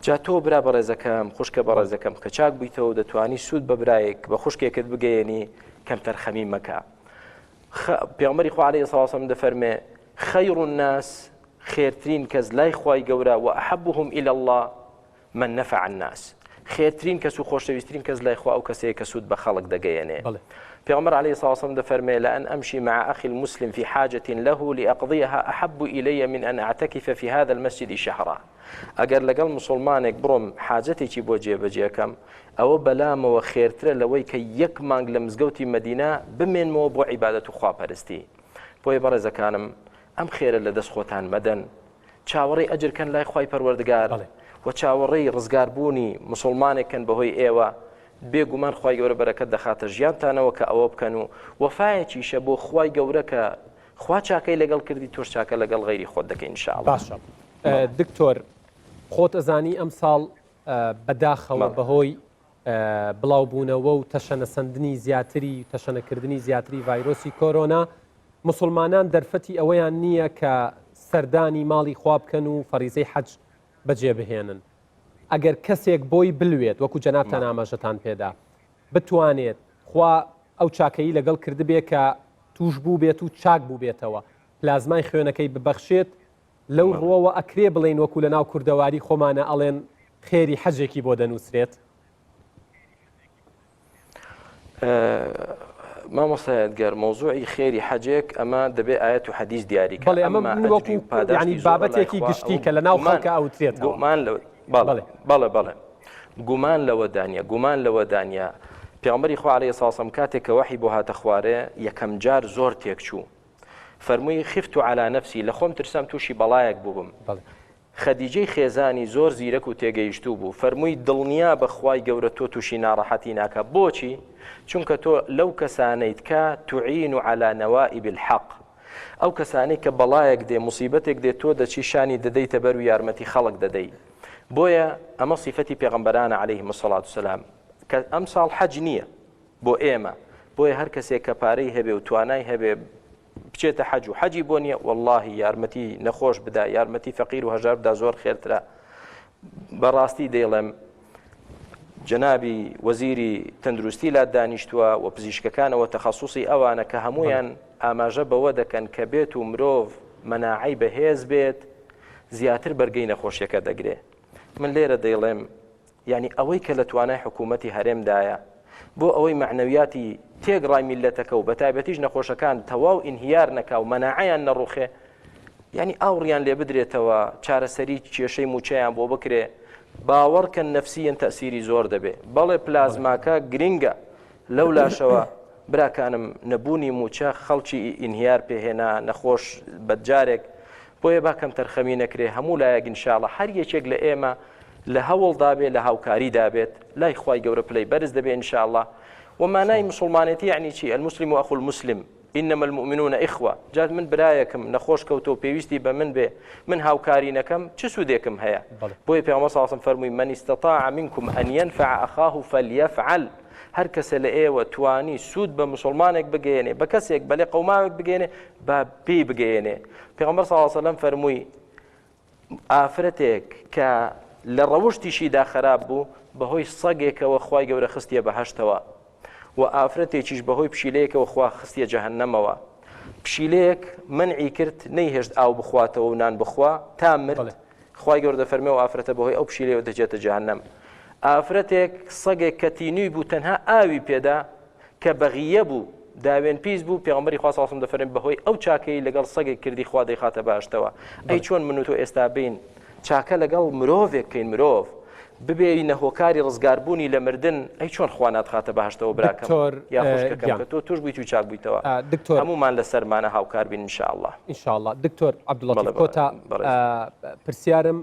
جا تۆ برا بەڕێزەکەم خوشکە بەڕێزەکەم کە چاک بوویتەوە دەتوانی سوود بە برایەک بە خوشکێکت بگەیەنی کەمتەرخەمی مەکە پێغەمبەری خوا علیه الصلاة والسلام دەفەرمێ خیر الناس خێرترین کەس لای خوای گەورە و احبهم الى الله من نفع الناس خێرترین کەس و خۆشەویسترین کەس لای خوا ئەو کەسەیە کە سوود بە خەڵک دەگەیەنێ. پێغەمبەر علیه الصلاة والسلام دەفەرمێ لأن أمشي مع أخي المسلم في حاجة له لأقضيها أحب إلي من أن أعتكف في هذا المسجد شهرا ئەگەر لەگەڵ مسلمانێک بڕۆم حاجەتێکی بۆ جێبەجێکەم ئەوە بەلامەوە خێرترە لەوەی کە یەک مانگ لە مزگەوتی مەدینە بمێنمەوە بۆ عیبادەت و خواپەرستی بۆیە بەڕێزەکانم ئەم خێرە لە دەست خۆتان مەدەن چاوەڕێی ئەجر کەن لای خوای پەروەردگار و چاوەڕێی ڕزگاربوونی مسوڵمانێک کەن بەهۆی ئێوە بێگومان خوای گەورە بەرەکەت دەخاتە ژیانتانەوە کە ئەوە بکەن و وەفایەکیشە بۆ خوای گەورە کە خوا چاکەی لەگەڵ کردی تۆش چاکە لەگەڵ غەیری خۆت دەکەی ان شاء الله. باشە دکتۆر خۆت ئەزانی ئەمساڵ بەداخەوە بەهۆی بڵاوبوونەوە و تەشەنەسەندنی زیاتری تەشەنەکردنی زیاتری ڤایرۆسی کۆرۆنا موسڵمانان دەرفەتی ئەوەیان نییە کە سەردانی ماڵی خوا بکەن و فەریزەی حەج بەجێ بهێنن. ئەگەر کەسێک بۆی بلوێت وەکو جەنابتان ئاماژەتان پێدا بتوانێت خوا ئەو چاکەی لەگەڵ کردبێ کە توش بوو بێت و چاک بوو بێتەوە پلازمای خوێنەکەی ببەخشێت لەو ڕوەوە ئەکرێ بڵێین وەکو لەناو کوردەواری خۆمانە ئەڵێن خێری حەجێکی بۆ دەنووسرێت؟ مامۆستا یادگار مەوزوعی خێری حەجێک ئەمە دەبێ ئاەت و حەدیث دیاری بەڵێ ئەمە وەکو ینی بابەتێکی گشتی کە لە ناو خەڵکە ئەوترێت گومان لە بەڵێ بەڵێ بەڵێ گومان لەوە دانیە گومان لەوە دانیە پێغەمبەری خوا عەلەیهی سڵام کاتێک کە وەحی بۆ هاتە خوارێ یەکەم جار زۆر تێکچوو فەرمووی خفت علی نفسی لە خۆم ترسام تووشی بەڵایەک بووبم خەدیجەی خێزانی زۆر زیرەک و تێگەیشتوو بوو، فەرمووی، دڵنیا بە خوای گەورە تۆ تووشی ناڕەحەتی ناکا، بۆچی؟ چونکە تۆ لەو کەسانەیت کە، تعین علی نوائب الحق، ئەو کەسانەی کە بەڵایەک دێ، موسیبەتێک دێ تۆ دەچی شانی دەدەیتە بەر و یارمەتی خەڵک دەدەی. بۆیە ئەمە سیفەتی پێغەمبەرانە علیهم الصلوة والسلام، کە ئەمساڵ حەج نییە بۆ ئێمە، بۆیە هەر کەسێک کە پارەی هەبێ و توانای هەبێ بچێتە حەج و حەجی بۆ نییە واللهی یارمەتی نەخۆش بدا یارمەتی فەقیر و هەژار بدا زۆر خێرترە بەڕاستی دەیڵێم جەنابی وەزیری تەندروستی لا دانیشتووە و پزیشکەکانەوە تەخصصی ئەوانە کە هەمویان ئاماژە بەوە دەکەن کە بێت و مرۆڤ مەناعەی بەهێز بێت زیاتر بەرگەی نەخۆشیەکە دەگرێ من لێرە دەیڵێم یانی ئەوەی کە لە توانای حکوومەتی هەرێمدایە بۆ ئەوەی مەعنەویاتی تێکڕای میللەتەکە و بەتایبەتیش نەخۆشەکان تەواو ئینهیار نەکا و مەناعەیان نەڕوخێ. یانی ئاوڕیان لێ بدرێتەوە چارەسەری کێشەی مووچەیان بۆ بکرێ باوەڕکەن نەفسیەن تەسیری زۆر دەبێ بەڵێ پلازماکە گرینگە لەو لاشەوە براکانم نەبوونی مووچە خەڵکی ئینهیار پێهێنا نەخۆش بەجارێک بۆیە با کەم تەرخەمی نەکرێ هەموو لایەک ئینشاءاللە هەر یەکێک لە ئێمە لە هەوڵدا بێ لە هاوکاریدا بێت لای خوای گەورە پلەی بەرز دەبێ ئینشاءاللە و مانای مسلمانێتی یعنی چی المسلم و اخو المسلم انما المؤمنون اخوە جا من برایەکم نەخۆش کەوتەوە پێویستی بە من بێ من هاوکاری نەکەم چ سوودێکم هەیە بۆیە پێغەمبەر صلی الله علیه و فەرمووی من استطاع منکم ان ينفع اخاه فليفعل هەر کەسە لە ئێوە توانی سوود بە مسلمانێک بگەیەنێ بە کەسێک بەلێ قەوماوێک بگەێنێ با پێی بگەیەنێ پێغەمبەر صلی الله علیه و سلم فەرمووی ئافرەتێک کە لە ڕەوشتیشیدا خراپ بوو بەهۆی سەگێکەوە خوای گەورە خستیە بەهەشتەوە و ئافرەتێکیش بەهۆی پشیلەیەکەوە خوا خستیە جەهەنەمەوە پشیلەیەک منعی کرد نەیهێشت ئاو بخواتەوە و نان بخوا تا مرد خوای گەورە دەفەرمێ و ئافرەتە بەهۆی ئەو پشیلەیەوە دەچێتە جەهەنەم ئافرەتێک سەگێک کە تینووی بوو تەنها ئاوی پێدا کە بەغییە بوو داوێن پیس بوو پێغەمبەری خوا صلی الله علیه و دەفەرمێ بەهۆی ئەو چاکەی لەگەڵ سەگێک کردی خوا دەیخاتە بەهەشتەوە ئەی چۆن من و تۆ ئێستا بین چاکە لەگەڵ مرۆڤێک کەین مرۆڤ ببێینە هۆکاری ڕزگاربوونی لە مردن ئەی چۆن خوا ناتخاتە بەهەشتەوە براکەم دکتۆر یا خوشکەکەم گیان کە تۆ توش بوویت و چاک بوویتەوە دکتۆر هەمومان لەسەرمانە هاوکار بین ان شاء الله ان شاء الله دکتۆر عەبدولەتیف بەڵێ کۆتا بەڕێز پرسیارم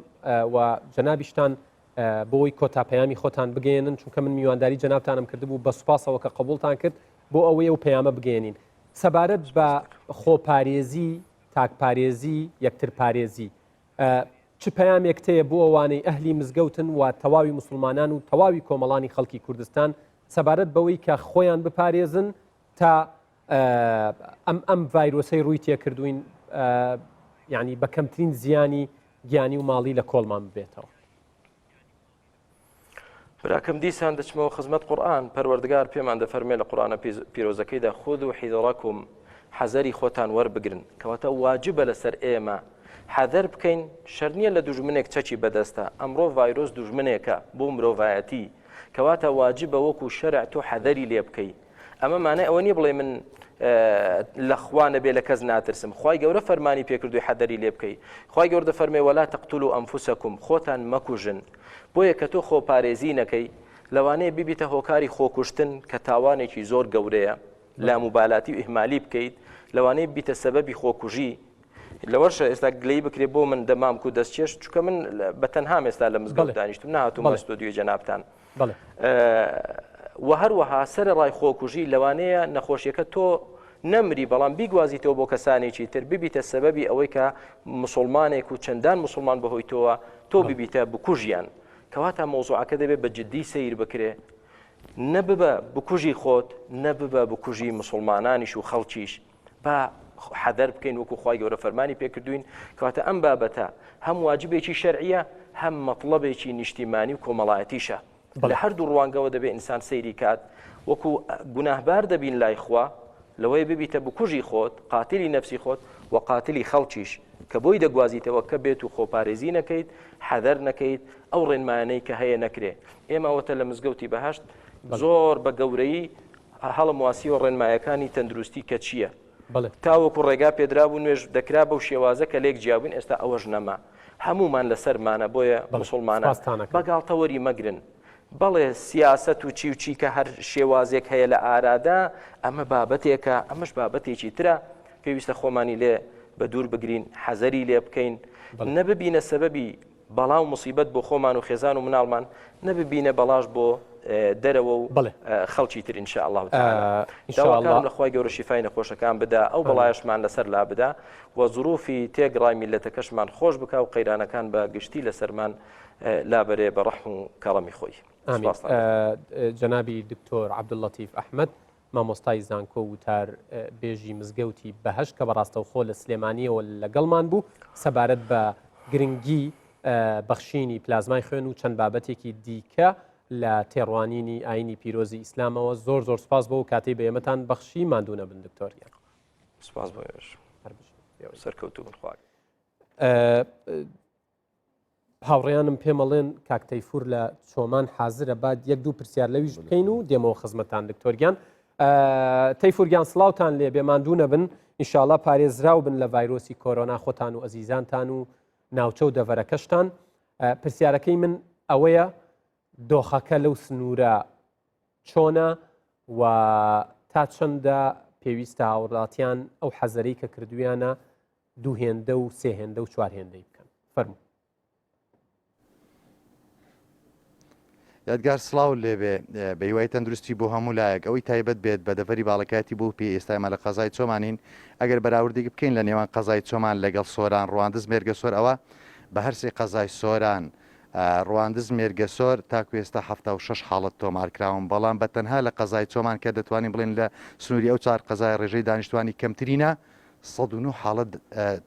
و جەنابیشتان بۆی کۆتا پەیامی خۆتان بگەیەنن چونکە من میوانداری جەنابتانم کردبوو بە سوپاسەوە کە قبوڵتان کرد بۆ ئەوەی ئەو پەیامە بگەیەنین سەبارەت بە خۆپارێزی تاکپارێزی یەکترپارێزی چ پەیامێکت هەیە بۆ ئەوانەی ئەهلی مزگەوتن و تەواوی موسڵمانان و تەواوی کۆمەڵانی خەڵکی کوردستان سەبارەت بەوەی کە خۆیان بپارێزن تا ئەم ئەم ڤایرۆسەی ڕووی تێکردوین یعنی بە کەمترین زیانی گیانی و ماڵی لە کۆڵمان ببێتەوە. براکەم دیسان دەچمەوە خزمەت قورئان پەروەردگار پێمان دەفەرمێ لە قورئانە پیرۆزەکەیدا خذوا حذرکم حەزەری خۆتان وەربگرن کەواتە واجبە لەسەر ئێمە حەذەر بکەین شەر نییە لە دوژمنێک چەکی بەدەستە ئەمڕۆ ڤایرۆس دوژمنێکە بۆ مرۆڤایەتی کەواتە واجبە وەکو شەرع تۆ حەذەری لێ بکەی ئەمە مانای ئەوە نییە بڵێ من لە خوا نەبێ لە کەس ناترسم خوای گەورە فەرمانی پێکردووی حەدەری لێ بکەی خوای گەورە دەفەرمێ ولا تقتلوا انفسکم خۆتان مەکوژن بۆیە کە تۆ خۆپارێزی نەکەی لەوانەیە ببیتە هۆکاری خۆکوشتن کە تاوانێکی زۆر گەورەیە لاموبالاتی و ئیهمالی بکەیت لەوانەیە بیتە سەبەبی خۆکوژی لەوەشە ئێستا گلەی بکرێ بۆ من دەمامک و دەستچێش چونکە من بە تەنهام ئێستا لە مزگەوت دانیشتم نهاتوومە ستۆدیۆی جەنابتان وە هەروەها سەرەڕای خۆکوژی لەوانەیە نەخۆشیەکە تۆ نەمری بەڵام بیگوازیتەوە بۆ کەسانێکی تر ببیتە سەبەبی ئەوەی کە مسلمانێک و چەندان مسلمان بەهۆی تۆوە تۆ ببیتە بکوژیان کەواتە مەوزوعەکە دەبێت بە جددی سەیر بکرێ نەببە بکوژی خۆت نەببە بکوژی مسلمانانیش و خەڵکیش با حەدەر بکەین وەکو خوای گەورە فەرمانی پێکردوین کەواتە ئەم بابەتە هەم واجبێکی شەرعیە هەم مەطلبێکی نیشتیمانی و کۆمەڵایەتیشە لە هەردوو ڕوانگەوە دەبێ ئینسان سەیری کات وەکو گوناهبار دەبین لای خوا لەوەی ببیتە بکوژی خۆت قاتلی نەفسی خۆت و قاتلی خەڵکیش کە بۆی دەگوازیتەوە کە بێت و خۆپارێزی نەکەیت حەدەر نەکەیت ئەو ڕێنمایانەی کە هەیە نەکرێ ئێمە ئەوەتە لە مزگەوتی بەهشت زۆر بە گەورەی هەڵم واسیوە ڕێنمایەکانی تەندروستی کە چییە؟ تاوەکو ڕێگا پێدرابوو نوێژ دەکرا بەو شێوازە کە لێک جیابووین ئێستا ئەوەش نەما هەموومان لەسەرمانە بۆیە مسوڵمانان بە گاڵتە وەری مەگرن بەڵێ سیاسەت و چی و چی کە هەر شێوازێک هەیە لە ئارادا ئەمە بابەتێکە ئەمەش بابەتێکی ترە پێویستە خۆمانی لێ بە دوور بگرین حەزەری لێ بکەین نەببینە سەبەبی بەڵا و موسیبەت بۆ خۆمان و خێزان و مناڵمان نە ببینە بەڵاش بۆ دەرەوە و خەڵکی تر ان شاء الله تعالی داواکارم لە خوای گەورە شیفای نەخۆشەکان بدا ئەو بەڵایەشمان لەسەر لا بدا و زروفی تێگڕای میلەتەکەشمان خۆش بکا و قەیرانەکان بە گشتی لەسەرمان لابەرێ بە ڕەحم و کەڕەمی خۆی. جەنابی دکتۆر عەبدوللەتیف ئەحمەد مامۆستای زانکۆ وتار بێژی مزگەوتی بەهەشت کە بەڕاستەوخۆ لە سلێمانیەوە لەگەڵمان بوو سەبارەت بە گرنگی بەخشینی پلازمای خوێن و چەند بابەتێکی دیکە لە تێڕوانینی ئاینی پیرۆزی ئیسلامەوە زۆر زۆر سپاس بۆ کاتەی بە ئێمەتان بەخشی ماندوو نەبن دکتۆر گیان. سپاس بۆ ئێوەش. سەرکەوتوو بن خوا. هاوڕێیانم پێمەڵێن کاک تەیفور لە چۆمان حازرە با یەک دوو پرسیار لەویش بکەین و دێمەوە خزمەتان دکتۆر گیان. تەیفور گیان سڵاوتان لێ بێ ماندوو نەبن ئینشاءاللە پارێزراو بن لە ڤایرۆسی کۆرۆنا خۆتان و ئەزیزانتان و ناوچە و دەڤەرەکەشتان پرسیارەکەی من ئەوەیە دۆخەکە لەو سنوورە چۆنە و تا چەندە پێویستە هاوڵاتیان ئەو حەزەری کە کردویانە دوو هێندە و سێ هێندە و چوار هێندەی بکەن فەرموو. یادگار سڵاو لێبێ بەهیوای تەندروستی بۆ هەموو لایەک ئەوەی تایبەت بێت بە دەڤەری باڵەکایەتی بۆ پێی ئێستا ئێمە لە قەزای چۆمانین ئەگەر بەراوردێک بکەین لە نێوان قەزای چۆمان لەگەڵ سۆران ڕواندز مێرگەسۆر ئەوە بە هەرسێ قەزای سۆران ڕواندز مێرگەسۆر تاکو ئێستا 76 حاڵەت تۆمار کراون بەڵام بە تەنها لە قەزای چۆمان کە دەتوانین بڵێن لە سنووری ئەو چوار قەزای ڕێژەی دانیشتوانی کەمترینە 109 حاڵەت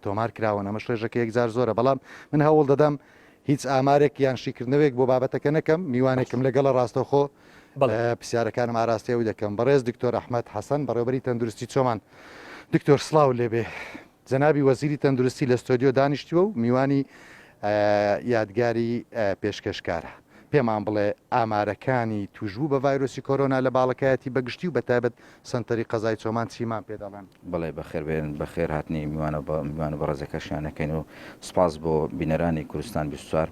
تۆمار کراون، ئەمەش ڕێژەکە یەکجار زۆرە، بەڵام من هەوڵ دەدەم هیچ ئامارێک یان شیکردنەوەیەک بۆ بابەتەکە نەکەم، میوانێکم لەگەڵە ڕاستەوخۆ پرسیارەکانم ئاراستەی ئەو دەکەم. بەڕێز دکتۆر ئەحمەد حەسەن، بەڕێوەبەری تەندروستی چۆمان. دکتۆر سڵاو لێبێ. جەنابی وەزیری تەندروستی لە ستۆدیۆ دانیشتووە و میوانی یادگاری پێشکەشکارە. پێمان بڵێ ئامارەکانی تووشبوو بە ڤایرۆسی کۆرۆنا لە باڵەکایەتی بە گشتی و بە تایبەت سەنتەری قەزای چۆمان چیمان پێ دەڵێن؟ بەڵێ بەخێر بێن بەخێر هاتنی میوانە میوانە بەڕێزەکەشیان ئەکەین و سوپاس بۆ بینەرانی کوردستان 24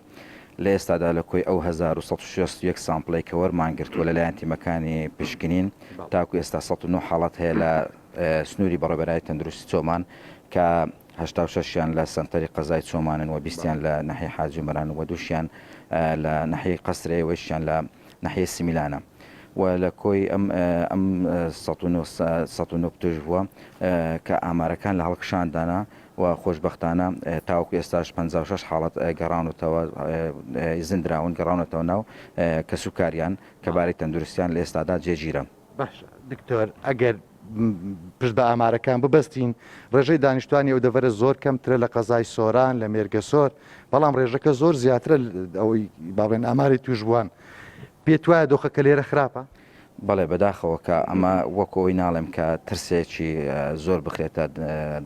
لە ئێستادا لە کۆی ئەو 1161 sample ەی کە وەرمان گرتووە لەلایەن تیمەکانی پشکنین تاکو ئێستا 109 حاڵەت هەیە لە سنووری بەڕێوەبەرایەتی تەندروستی چۆمان کە 86 یان لە سەنتەری قەزای چۆمانن و بیستیان لە ناحیەی حاجی عومەران و دووشیان لە ناحیەی قەسرێ و یەکیان لە ناحیەی سمیلانە و لە کۆی ئەم ئەم 109 توشبووە کە ئامارەکان لە هەڵکشاندانە و خۆشبەختانە تاوەکو ئێستاش 56 حاڵەت گەڕاونەتەوە زیندراون گەڕاونەتەوە ناو کەسوکاریان کە باری تەندروستیان لە ئێستادا جێگیرە. باشە دکتۆر ئەگەر پشت بە ئامارەکان ببەستین ڕێژەی دانیشتوانی ئەو دەڤەرە زۆر کەمترە لە قەزای سۆران لە مێرگەسۆر بەڵام ڕێژەکە زۆر زیاترە ئەوەی باڵێن ئاماری توشبووان پێت وایە دۆخەکە لێرە خراپە؟ بەڵێ بەداخەوە کە ئەمە وەکو ئەوی ناڵێم کە ترسێکی زۆر بخرێتە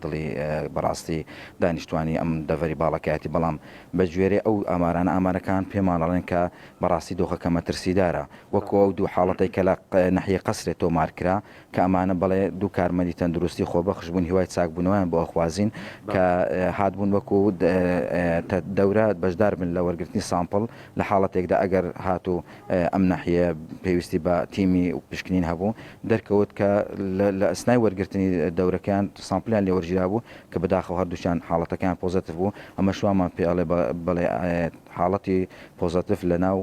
دڵی بەڕاستی دانیشتوانی ئەم دەڤەری باڵەکایەتی بەڵام بە گوێرەی ئەو ئامارانە ئامارەکان پێمان ئەڵێن کە بەڕاستی دۆخەکە مەترسیدارە وەکو ئەو دوو حاڵەتەی کە لە نەحیەی قەسرێ تۆمار کرا کە ئەمانە بەڵێ دوو کارمەندی تەندروستی خۆبەخش بوون هیوای چاکبوونەوەیان بۆ ئەخوازین کە هاتبوون وەکو دەورە بەشدار بن لە وەرگرتنی sample لە حاڵەتێکدا ئەگەر هاتوو ئەم ناحیەیە پێویستی بە تیمی پشکنین هەبوو دەرکەوت کە لە ئەسنای وەرگرتنی دەورەکەیان sample یان لێوەرگیرابوو کە بەداخەوە هەردووکیان حاڵەتەکەیان positive بوو ئەمەش وامان پێ ئەڵێ بەڵێ حاڵەتی positive لەناو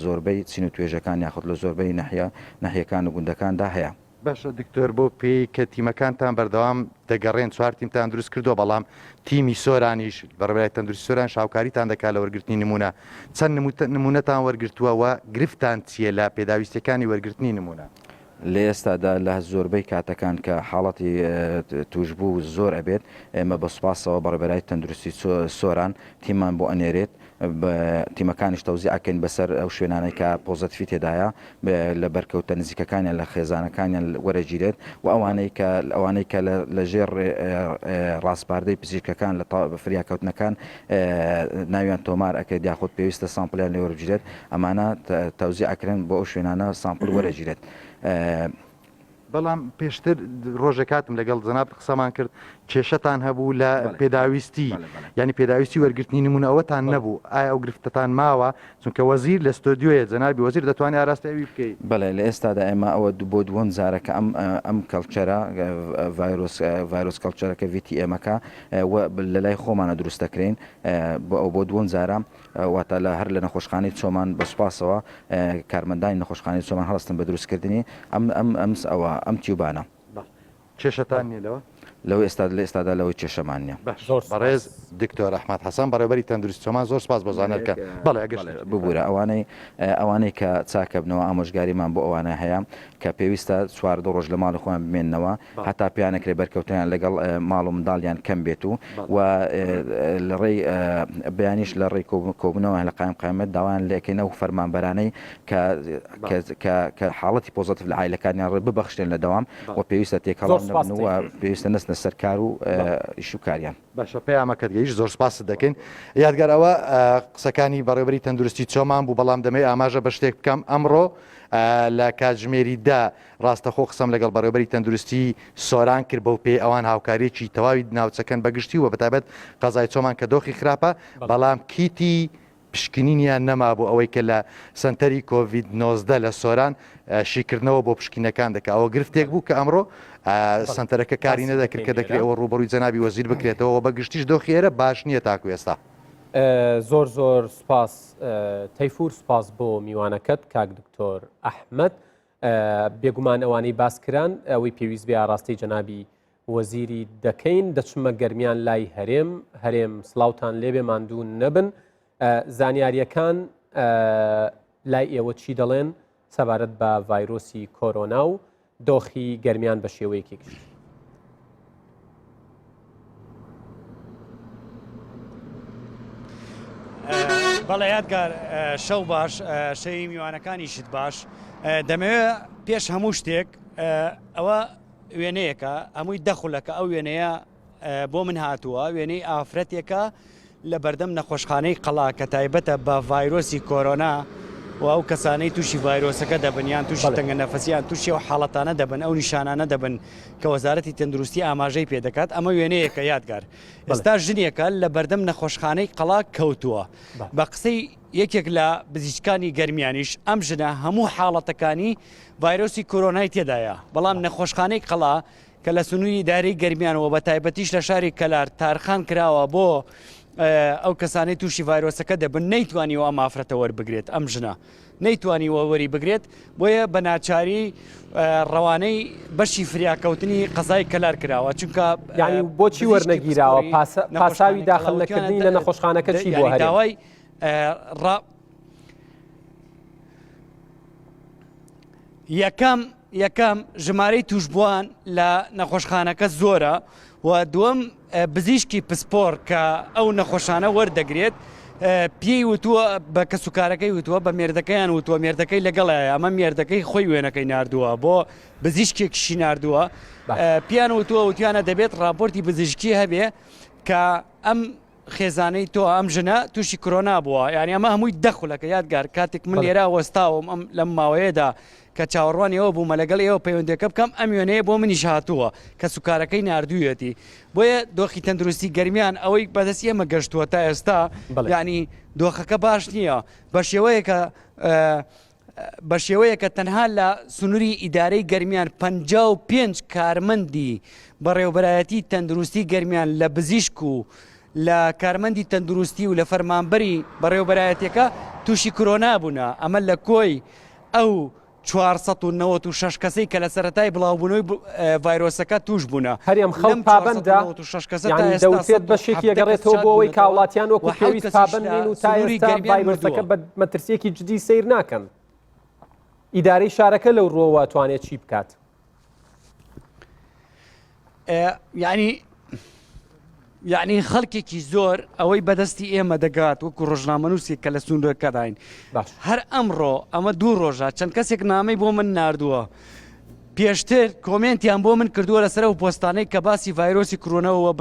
زۆربەی چین و توێژەکان یاخود لە زۆربەی نەحیە نەحیەکان و گوندەکاندا هەیە. باشە دکتۆر بەو پێیەی کە تیمەکانتان بەردەوام دەگەڕێن چوار تیمتان دروست کردووە بەڵام تیمی سۆرانیش بەڕێوەبەرایەتی تەندروستی سۆرانیش هاوکاریتان دەکات لە وەرگرتنی نمونە چەند نمونەتان وەرگرتووە و گرفتان چییە لە پێداویستیەکانی وەرگرتنی نمونە؟ لە ئێستادا لە زۆربەی کاتەکان کە حاڵەتی توشبوو زۆر ئەبێت ئێمە بە سوپاسەوە بەڕێوەبەرایەتی تەندروستی سۆران تیممان بۆ ئەنێرێت تیمەکانیش تەوزیع ئەکەین بەسەر ئەو شوێنانەی کە positive ی تێدایە لە بەرکەوتە نزیکەکانیان لە خێزانەکانیان وەرەگیرێت و ئەوانەی کە ئەوانەی کە لە ژێر ڕاسپاردەی پزیشکەکان لە فریاکەوتنەکان ناویان تۆمار ئەکرێت یاخود پێویستە sample یان لێ وەربگیرێت ئەمانە تەوزیع ئەکرێن بۆ ئەو شوێنانە sample وەرەگیرێت. بەڵام پێشتر ڕۆژێک هاتم لەگەڵ جەنابت قسەمان کرد کێشەتان هەبوو لە پێداویستی یعنی پێداویستی وەرگرتنی نمونە ئەوەتان نەبوو ئایا ئەو گرفتەتان ماوە چونکە وەزیر لە ستۆدیۆیە جەنابی وەزیر دەتوانێت ئاراستەی ئەوی بکەی. بەڵێ لە ئێستادا ئێمە ئەوە بۆ دووەم جارە کە ئەم ئەم culture ە ڤایرۆس ڤایرۆس culture ەکە VTM ەکە لە لای خۆمانە دروست دەکرێن بۆ ئەو بۆ دووەم جارە واتە لە هەر لە نەخۆشخانەی چۆمان بە سوپاسەوە کارمەندانی نەخۆشخانەی چۆمان هەڵستن بە دروستکردنی ئەم ئەم ئەم ئەوە ئەم tube انە. کێشەتان نیە لەوە؟ لەوە ئێستا لە ئێستادا لەوەی کێشەمان نیە. باش زۆر بەڕێز دکتۆر ئەحمەد حەسەن بەڕێوەبەری تەندروستی چۆمان زۆر سوپاس بۆ زانیاریەکان بەڵێ ئەگەر شتێک ببورە ئەوانەی ئەوانەی کە چاکەبنەوە ئامۆژگاریمان بۆ ئەوانە هەیە کە پێویستە 14 ڕۆژ لە ماڵی خۆیان بمێننەوە هەتا پێیانەکرێ بەرکەوتنیان لەگەڵ ماڵ و منداڵیان کەم بێت و و لە ڕێی بەیانیش لە ڕێی کۆبوونەوە لە قایم قایمەت داوایان لێکەین ئەو فەرمانبەرانەی کە کە حاڵەتی positive لە عایلەکانیان ڕێ ببەخشرێن لە دەوام و پێویستە تێکەڵاو نەبن و پێویستە نەچنە. بچنە سەر کار و ئیش و کاریان. باشە پەیامەکەت گەیشت زۆر سپاست دەکەین. یادگار ئەوە قسەکانی بەڕێوەبەری تەندروستی چۆمان بوو بەڵام دەمەوێت ئاماژە بە شتێک بکەم ئەمڕۆ لە کاتژمێری دە ڕاستەخۆ قسەم لەگەڵ بەڕێوەبەری تەندروستی سۆران کرد بەو پێی ئەوان هاوکاریەکی تەواوی ناوچەکەن بەگشتی و بەتایبەت قەزای چۆمان کە دۆخی خراپە بەڵام کیتی پشکنینیان نەما بۆ ئەوەی کە لە سەنتەری کۆڤید 19 لە سۆران شیکردنەوە بۆ پشکینەکان دەکا ئەوە گرفتێک بوو کە ئەمڕۆ سەنتەرەکە کاری نەدەکرد کە دەکرێت ئەوە ڕووبەڕووی جەنابی وەزیر بکرێتەوە بە گشتیش دۆخی ئێرە باش نییە تاکو ئێستا. زۆر زۆر سپاس تەیفور سپاس بۆ میوانەکەت کاک دکتۆر ئەحمەد بێگومان ئەوانەی باس کران ئەوەی پێویست بێ ئاراستەی جەنابی وەزیری دەکەین دەچمە گەرمیان لای هەرێم هەرێم سڵاوتان لێبێ ماندوو نەبن زانیاریەکان لای ئێوە چی دەڵێن سەبارەت بە ڤایرۆسی کۆرۆنا و دۆخی گەرمیان بە شێوەیەکی گشتی؟ بەڵێ یادگار شەو باش شەوی میوانەکانیشت باش دەمەوێت پێش هەموو شتێک ئەوە وێنەیەکە هەمووی دەخولەکە ئەو وێنەیە بۆ من هاتووە وێنەی ئافرەتێکە لە بەردەم نەخۆشخانەی قەڵا کە تایبەتە بە ڤایرۆسی کۆرۆنا و ئەو کەسانەی تووشی ڤایرۆسەکە دەبن یان تووشی تەنگە نەفەسیان تووشی ئەو حاڵەتانە دەبن ئەو نیشانانە دەبن کە وەزارەتی تەندروستی ئاماژەی پێ دەکات ئەمە وێنەیەکە یادگار ئێستا ژنێکە لە بەردەم نەخۆشخانەی قەڵا کەوتووە بە قسەی یەکێک لە بزیشکانی گەرمیانیش ئەم ژنە هەموو حاڵەتەکانی ڤایرۆسی کۆرۆنای تێدایە بەڵام نەخۆشخانەی قەڵا کە لە سنووری ئیدارەی گەرمیان و بە تایبەتیش لە شاری کەلار تارخان کراوە بۆ ئەو کەسانەی تووشی ڤایرۆسەکە دەبن نەیتوانیوە ئەم ئافرەتە وەربگرێت ئەم ژنە نەیتوانیوە وەری بگرێت بۆیە بە ناچاری ڕەوانەی بەشی فریاکەوتنی قەزای کەلار کراوە چونکە یعنی بۆچی وەرنەگیراوە پاساوی داخل نەکردنی لە نەخۆشخانەکە چی بۆ داوای ڕا یەکەم یەکەم، ژمارەی تووشبووان لە نەخۆشخانەکە زۆرە و دووەم، پزیشکی پسپۆڕ کە ئەو نەخۆشانە وەردەگرێت پێی وتووە بە کەسوکارەکەی وتووە بە مێردەکەیان وتووە مێردەکەی لەگەڵایە ئەمە مێردەکەی خۆی وێنەکەی ناردووە بۆ پزیشکێکیشی ناردووە پێیان وتووە وتیانە دەبێت ڕاپۆرتی پزیشکی هەبێ کە ئەم خێزانەی تۆ ئەم ژنە تووشی کرۆنا بووە یعنی ئەمە هەمووی دە خولەکە یادگار کاتێک من لێرە وەستاوم ئەم لەم ماوەیەدا کە چاوەڕوانی ئەوە بوومە لەگەڵ ئێوە پەیوەندەکە بکەم ئەم وێنەیە بۆ منیش هاتووە کە سوکارەکەی نردوویەتی بۆیە دۆخی تەندروستی گەرمیان ئەوەی بەدەست ئێمە گەشتووە تا ئێستا یعنی دۆخەکە باش نییە بە شێوەیەکە بە شێوەیەک کە تەنها لە سنووری ئیدارەی گەرمیان 55 کارمەندی بەڕێوەبەرایەتی تەندروستی گەرمیان لە بزیشک و لە کارمەندی تەندروستی و لە فەرمانبەری بەڕێوەبەرایەتیەکە تووشی کرۆنا بوونە ئەمە لە کۆی ئەو 496 کەسەی کە لە سەرەتای بڵاوبوونەوەی ڤایرۆسەکە توش بوونە. هەرێم خەڵک پابەندە یانی دەوترێت بەشێکی ئەگەڕێتەوە بۆ ئەوەی کە هاوڵاتیان وەکو پێویست پابەند نین و تا ئێستا ڤایرۆسەکە بە مەترسییەکی جدی سەیر ناکەن. ئیدارەی شارەکە لەو ڕووەوە توانێت چی بکات؟ یعنی یعنی خەڵکێکی زۆر ئەوەی بەدەستی ئێمە دەگات وەکو ڕۆژنامەنووسێک کە لە سنوورەکەداین هەر ئەمڕۆ ئەمە دوو ڕۆژە چەند کەسێک نامەی بۆ من ناردووە پێشتر کۆمێنتیان بۆ من کردووە لەسەر ئەو پۆستانەی کە باسی ڤایرۆسی کرۆنەوە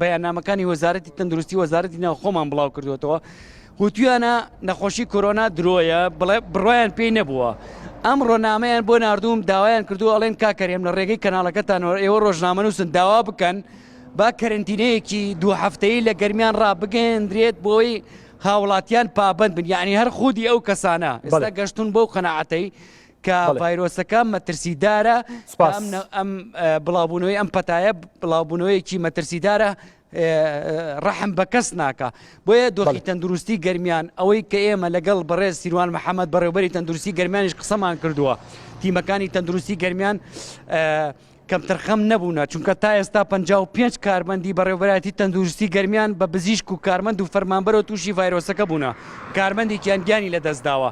بەیاننامەکانی وەزارەتی تەندروستی وەزارەتی ناوخۆمان بڵاو کردوێتەوە وتویانە نەخۆشی کۆرۆنا درۆیە بڵێ بڕوایان پێی نەبووە ئەمڕۆ نامەیان بۆ ناردووم داوایان کردووە ئەڵێن کاک هەرێم لە ڕێگەی کەناڵەکەتانەوە ئێوە ڕۆژنامەنووسن داوا بکەن با کەرەنتینەیەکی دوو هەفتەیی لە گەرمیان ڕابگەیەندرێت بۆی هاوڵاتیان پابند بن یعنی هەر خودی ئەو کەسانە ئێستا گەشتون بەو قەناعەتەی کە ڤایرۆسەکە مەترسیدارە ئەم بڵاوبوونەوەی ئەم پەتایە بڵاوبوونەوەیەکی مەترسیدارە ڕەحم بە کەس ناکا بۆیە دۆخی تەندروستی گەرمیان ئەوەی کە ئێمە لەگەڵ بەڕێز سیروان محەممەد بەڕێوبەری تەندروستی گەرمیانیش قسەمان کردووە تیمەکانی تەندروستی گەرمیان کەمتەرخەم نەبوونە چونکە تا ئێستا 55 کارمەندی بەڕێوبەرایەتی تەندروستی گەرمیان بە بزیشک و کارمەند و فەرمانبەرەوە تووشی ڤایرۆسەکە بوونە کارمەندێکیان گیانی لەدەستداوە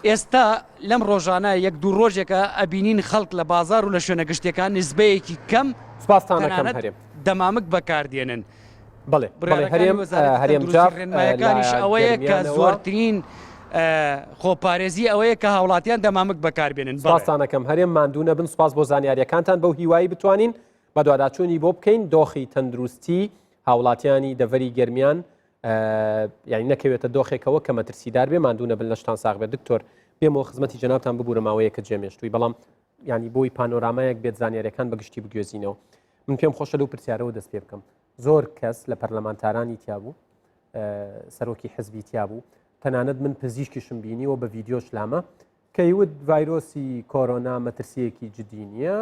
ئێستا لەم ڕۆژانە یەک دوو ڕۆژێکە ئەبینین خەڵک لە بازار و لە شوێنە گشتیەکان نسبەیەکی کەم سپاستانەکەم هەرێم دەمامک بەکاردێنن. بەڵێ بەڵێ هەرێم هەرێم جاف ڕێنمایەکانیش ئەوەیە کە زۆرترین خۆپارێزی ئەوەیە کە هاوڵاتیان دەمامک بەکاربێنن. سپاستانەکەم هەرێم ماندوو نەبن سپاس بۆ زانیاریەکانتان بەو هیوایی بتوانین. بەدواداچوونی بۆ بکەین دۆخی تەندروستی هاوڵاتیانی دەڤەری گەرمیان یعنی نەکەوێتە دۆخێکەوە کە مەترسیدار بێ ماندوو نەبن لەشتان ساغ بێت دکتۆر بێمەوە خزمەتی جەنابتان ببوورە ماوەیەکە جێمێشتووی بەڵام ینی بۆی پانۆرامایەک بێت زانیاریەکان بە گشتی بگوێزینەوە من پێم خۆشە لەو پرسیارەوە دەست پێ بکەم زۆر کەس لە پەرلەمانتارانی تیابوو سەرۆکی حزبی تیابوو تەنانەت من پزیشکیشم بینیوە بە ڤیددیۆش لامە کەیوت ڤایرۆسی کۆرۆنا مەترسیەکی جدی نییە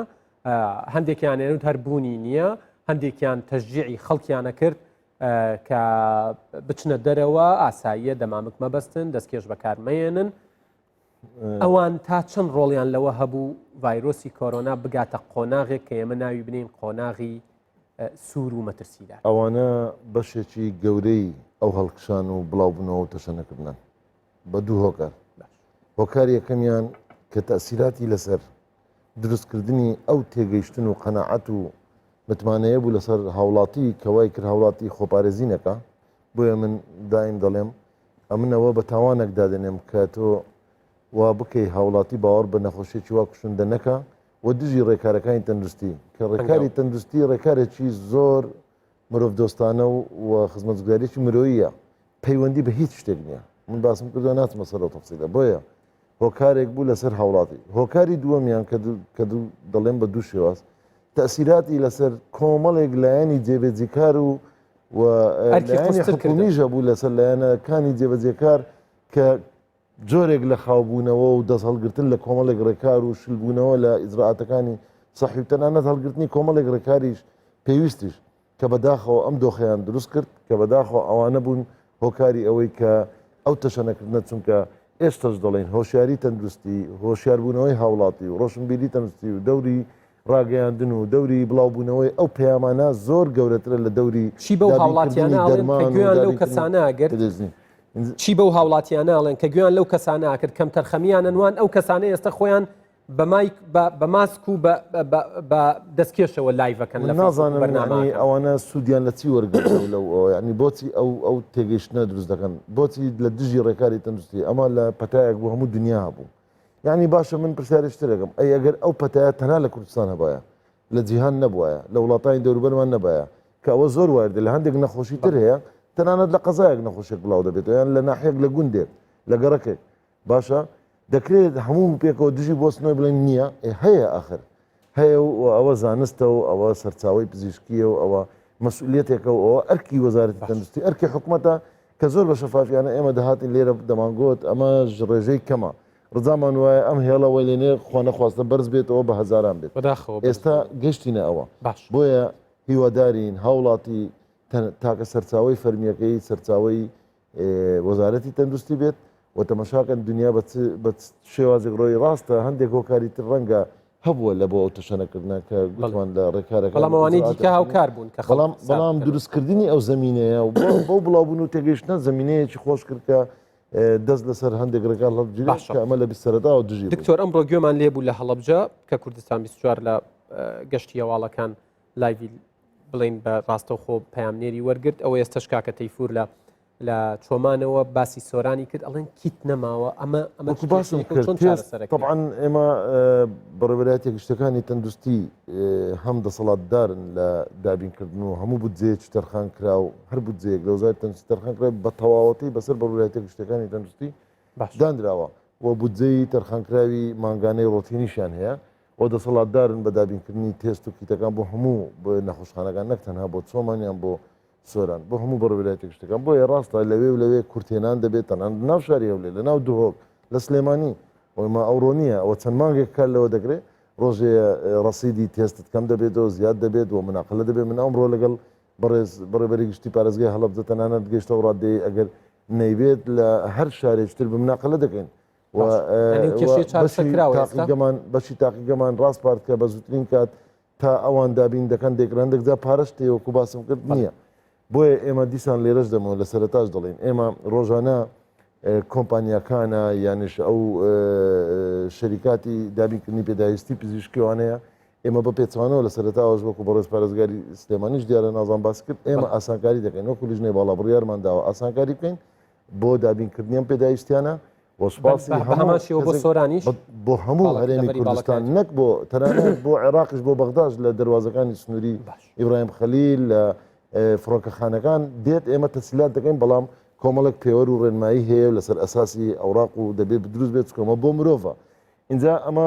هەندێکیان ێنوت هەر بوونی نییە هەندێکیان تەشجیعی خەڵکیانە کرد کە بچنە دەرەوە ئاساییە دەمامک مەبەستن دەستکێش بەکارمەیەنن ئەوان تا چەند ڕۆڵیان لەوە هەبوو ڤایرۆسی کۆرۆنا بگاتە قۆناغێک کە ئێمە ناوی بنین قۆناغی سوور و مەترسیدار؟ ئەوانە بەشێکی گەورەی ئەو هەڵکشان و بڵاوبوونەوە و تەشەنەکردنەن بە دوو هۆکار. هۆکاری یەکەمیان کە تەئسیراتی لەسەر دروستکردنی ئەو تێگەیشتن و قەناعەت و متمانەیە بوو لەسەر هاوڵاتی کە وای کرد هاوڵاتی خۆپارێزی نەکا. بۆیە من دایم دەڵێم ئەمن ئەوە بە تاوانێک دادەنێم کە تۆ وا بکەی هاوڵاتی باوەڕ بە نەخۆشیەکی وا کوشندە نەکا و دژی ڕێکارەکانی تەندروستی کە ڕێکاری تەندروستی ڕێکارێکی زۆر مرۆڤدۆستانە و و خزمەتگوزاریەکی مرۆییە پەیوەندی بە هیچ شتێک نییە من باسم کردووە ناچمە سەر ئەو تەفسیلە بۆیە هۆکارێک بوو لەسەر هاوڵاتی هۆکاری دووەمیان کە دەڵێم بە دوو شێواز تەسیراتی لەسەر کۆمەڵێک لایەنی جێبەجێکار و و لایەنی حکومیش هەبوو لەسەر لایەنەکانی جێبەجێکار کە جۆرێک لە خاوبوونەوە و دەست هەڵگرتن لە کۆمەڵێک ڕێکار و شلبوونەوە لە ئیجرائاتەکانی سەحی و تەنانەت هەڵگرتنی کۆمەڵێک ڕێکاریش پێویستیش کە بەداخەوە ئەم دۆخەیان دروست کرد کە بەداخەوە ئەوانە بوون هۆکاری ئەوەی کە ئەو تەشەنەکردنە چونکە ئێستەش دەڵێین هۆشیاری تەندروستی هۆشیاربوونەوەی هاوڵاتی و ڕۆشنبیری تەندروستی و دەوری ڕاگەیاندن و دەوری بڵاوبوونەوەی ئەو پەیامانە زۆر گەورەترە لە دەوری چی بەو هاوڵاتیانە ئەڵێن کە گوێیان لەو کەسانە ئەگرت چی بەو هاوڵاتیانە ئەڵێن کە گوێیان لەو کەسانە ئەکرد کەمتەرخەمیان ئەنوان ئەو کەسانە ئێستا خۆیان بە مایک بە ماسک و بە دەستکێشەوە لایڤەکەن لە نازانم بەرنامەی ئەوانە سوودیان لە چی وەرگرتووە لەو ینی بۆچی ئەو ئەو تێگەیشتنە دروست دەکەن بۆچی لە دژی ڕێکاری تەندروستی ئەمە لە پەتایەک بۆ هەموو دنیا هەبوو یعنی باشە من پرسیارێکی تر دەکەم ئەی ئەگەر ئەو پەتایە تەنها لە کوردستان هەبایە لە جیهان نەبوایە لە وڵاتانی دەوروبەرمان نەبایە کە ئەوە زۆر واردە لە هەندێک نەخۆشی تر هەیە تەنانەت لە قەزایەک نەخۆشیێک بڵاو دەبێتەوە یان لە ناحیەک لە گوندێک لە گەڕەکێک باشە دەکرێت هەموو پێکەوە دژی بۆستنەوەی بڵێن نییە هەیە ئاخر هەیە و ئەوە زانستە و ئەوە سەرچاوی پزیشکیە و ئەوە مەسئولیەتێکە و ئەوە ئەرکی وەزارەتی تەندروستی ئەرکی حکومەتە کە زۆر بە شەفافیانە ئێمە دەهاتین لێرە دەمانگوت ئەمە ڕێژەی کەمە ڕزامان وایە ئەم هێڵە وەی لێنێ خوانەخواستە بەرز بێتەوە بە هەزاران بێت بەداخەوە ئێستا گەشتینە ئەوە باش بۆیە هیوادارین هاوڵاتی تاکە سەرچاوی فەرمیەکەی سەرچاوی وەزارەتی تەندروستی بێت و تەمەشاکەن دنیا بە چ شێوازێک ڕۆی ڕاستە هەندێک هۆکاری تر ڕەنگە هەبووە لە بۆ ئەو تەشەنەکردنە کە گوتمان لە ڕێکارەکە بەڵام ئەوانەی دیکە هاوکار بوون کە بەڵام بەڵام دروستکردنی ئەو زمینەیە و بۆ بڵاوبوون و تێگەیشتنە زمینەیەکی خۆش کرد کە دەست لەسەر هەندێک ڕێکار هەڵبگیرێت کە ئەمە لە سەرەتاوە دژی دکتۆر ئەمڕۆ گوێمان لێبوو لە هەڵەبجە کە کوردستان 24 لە گەشتی هەواڵەکان لایڤی بڵین بە ڕاستەوخۆ پەیامنێری وەرگرت ئەوە ئێستش کاکە تەیفور لە لە چۆمانەوە باسی سۆرانی کرد ئەڵێن کیت نەماوە ئەمە ئەمە باسم کرد طبعا ئێمە بەڕێوەبەرایەتی گشتەکانی تەندروستی هەم دەسەڵاتدارن لە دابینکردن و هەموو بودجەیەکی تەرخان کرا و هەر بودجەیەک لە وەزارەتی تەندروستی تەرخان کرا بە تەواوەتی بەسەر بەڕێوەبەرایەتی گشتەکانی تەندروستی دانراوە و بودجەی تەرخانکراوی مانگانەی ڕۆتینیشیان هەیە و دەسەڵاتدارن بە دابینکردنی تێست و کیتەکان بۆ هەموو نەخۆشخانەکان نەک تەنها بۆ چۆمان یان بۆ سۆران بۆ هەموو بەڕێوەبەرایەتی گشتەکان بۆیە ڕاستە لەوێ و لەوێ کورتهێنان دەبێت تەنانەت ناو شاری هەولێر لە ناو دهۆک لە سلێمانی ئەوەی ئەوڕۆ نییە ئەوە چەند مانگێک کار لەوە دەکرێت ڕۆژێ ڕەسیدی تێستت کەم دەبێتەوە زیاد دەبێت و مناقلە دەبێت من ئەمڕۆ لەگەڵ بەڕێز بەڕێبەری گشتی پارێزگای هەڵەبجە تەنانەت گەیشتە ئەو ڕادەیە ئەگەر نەیبێت لە هەر شارێکی تر بمناقلە دەکەین تاقیگەمان بەشی تاقیگەمان ڕاسپارد کە بە زووترین کات تا ئەوان دابین دەکەن دەیکڕن هەندێک جار پارەش تێ وەکو باسم کرد نییە بۆیە ئێمە دیسان لێرەش دەمەوە لە سەرتاش دەڵێن ئێمە ڕۆژانە کۆمپانیاکانە یانیش ئەو شەریکاتی دابینکردنی پێداویستی پزیشکیوانەیە ئێمە بە پێچوانەوە لە سەرتاوەش وەکو بەڕێز پارێزگاری سلێمانیش دیارە نازان باس کرد ئێمە ئاسانکاری دەکەین وەکو لیژنەی باڵا بڕیارمان داوە ئاسانکاری بکەین بۆ دابینکردنی ئەم پێداویستیانە. و سوپاسی بە هەمان شێوە بۆ سۆرانیش بۆ هەموو هەرێمی کوردستان نەک بۆ تەنانەت بۆ عێراقیش بۆ بەغداش لە دەروازەکانی سنووری ئیبراهیم خەلیل لە فڕۆکەخانەکان دێت ئێمە تەسهیلات دەکەین بەڵام کۆمەڵێک پێوەر و ڕێنمایی هەیە و لەسەر ئەساسی ئەوراق و دەبێت دروست بێت چکەمە بۆ مرۆڤە اینجا ئەمە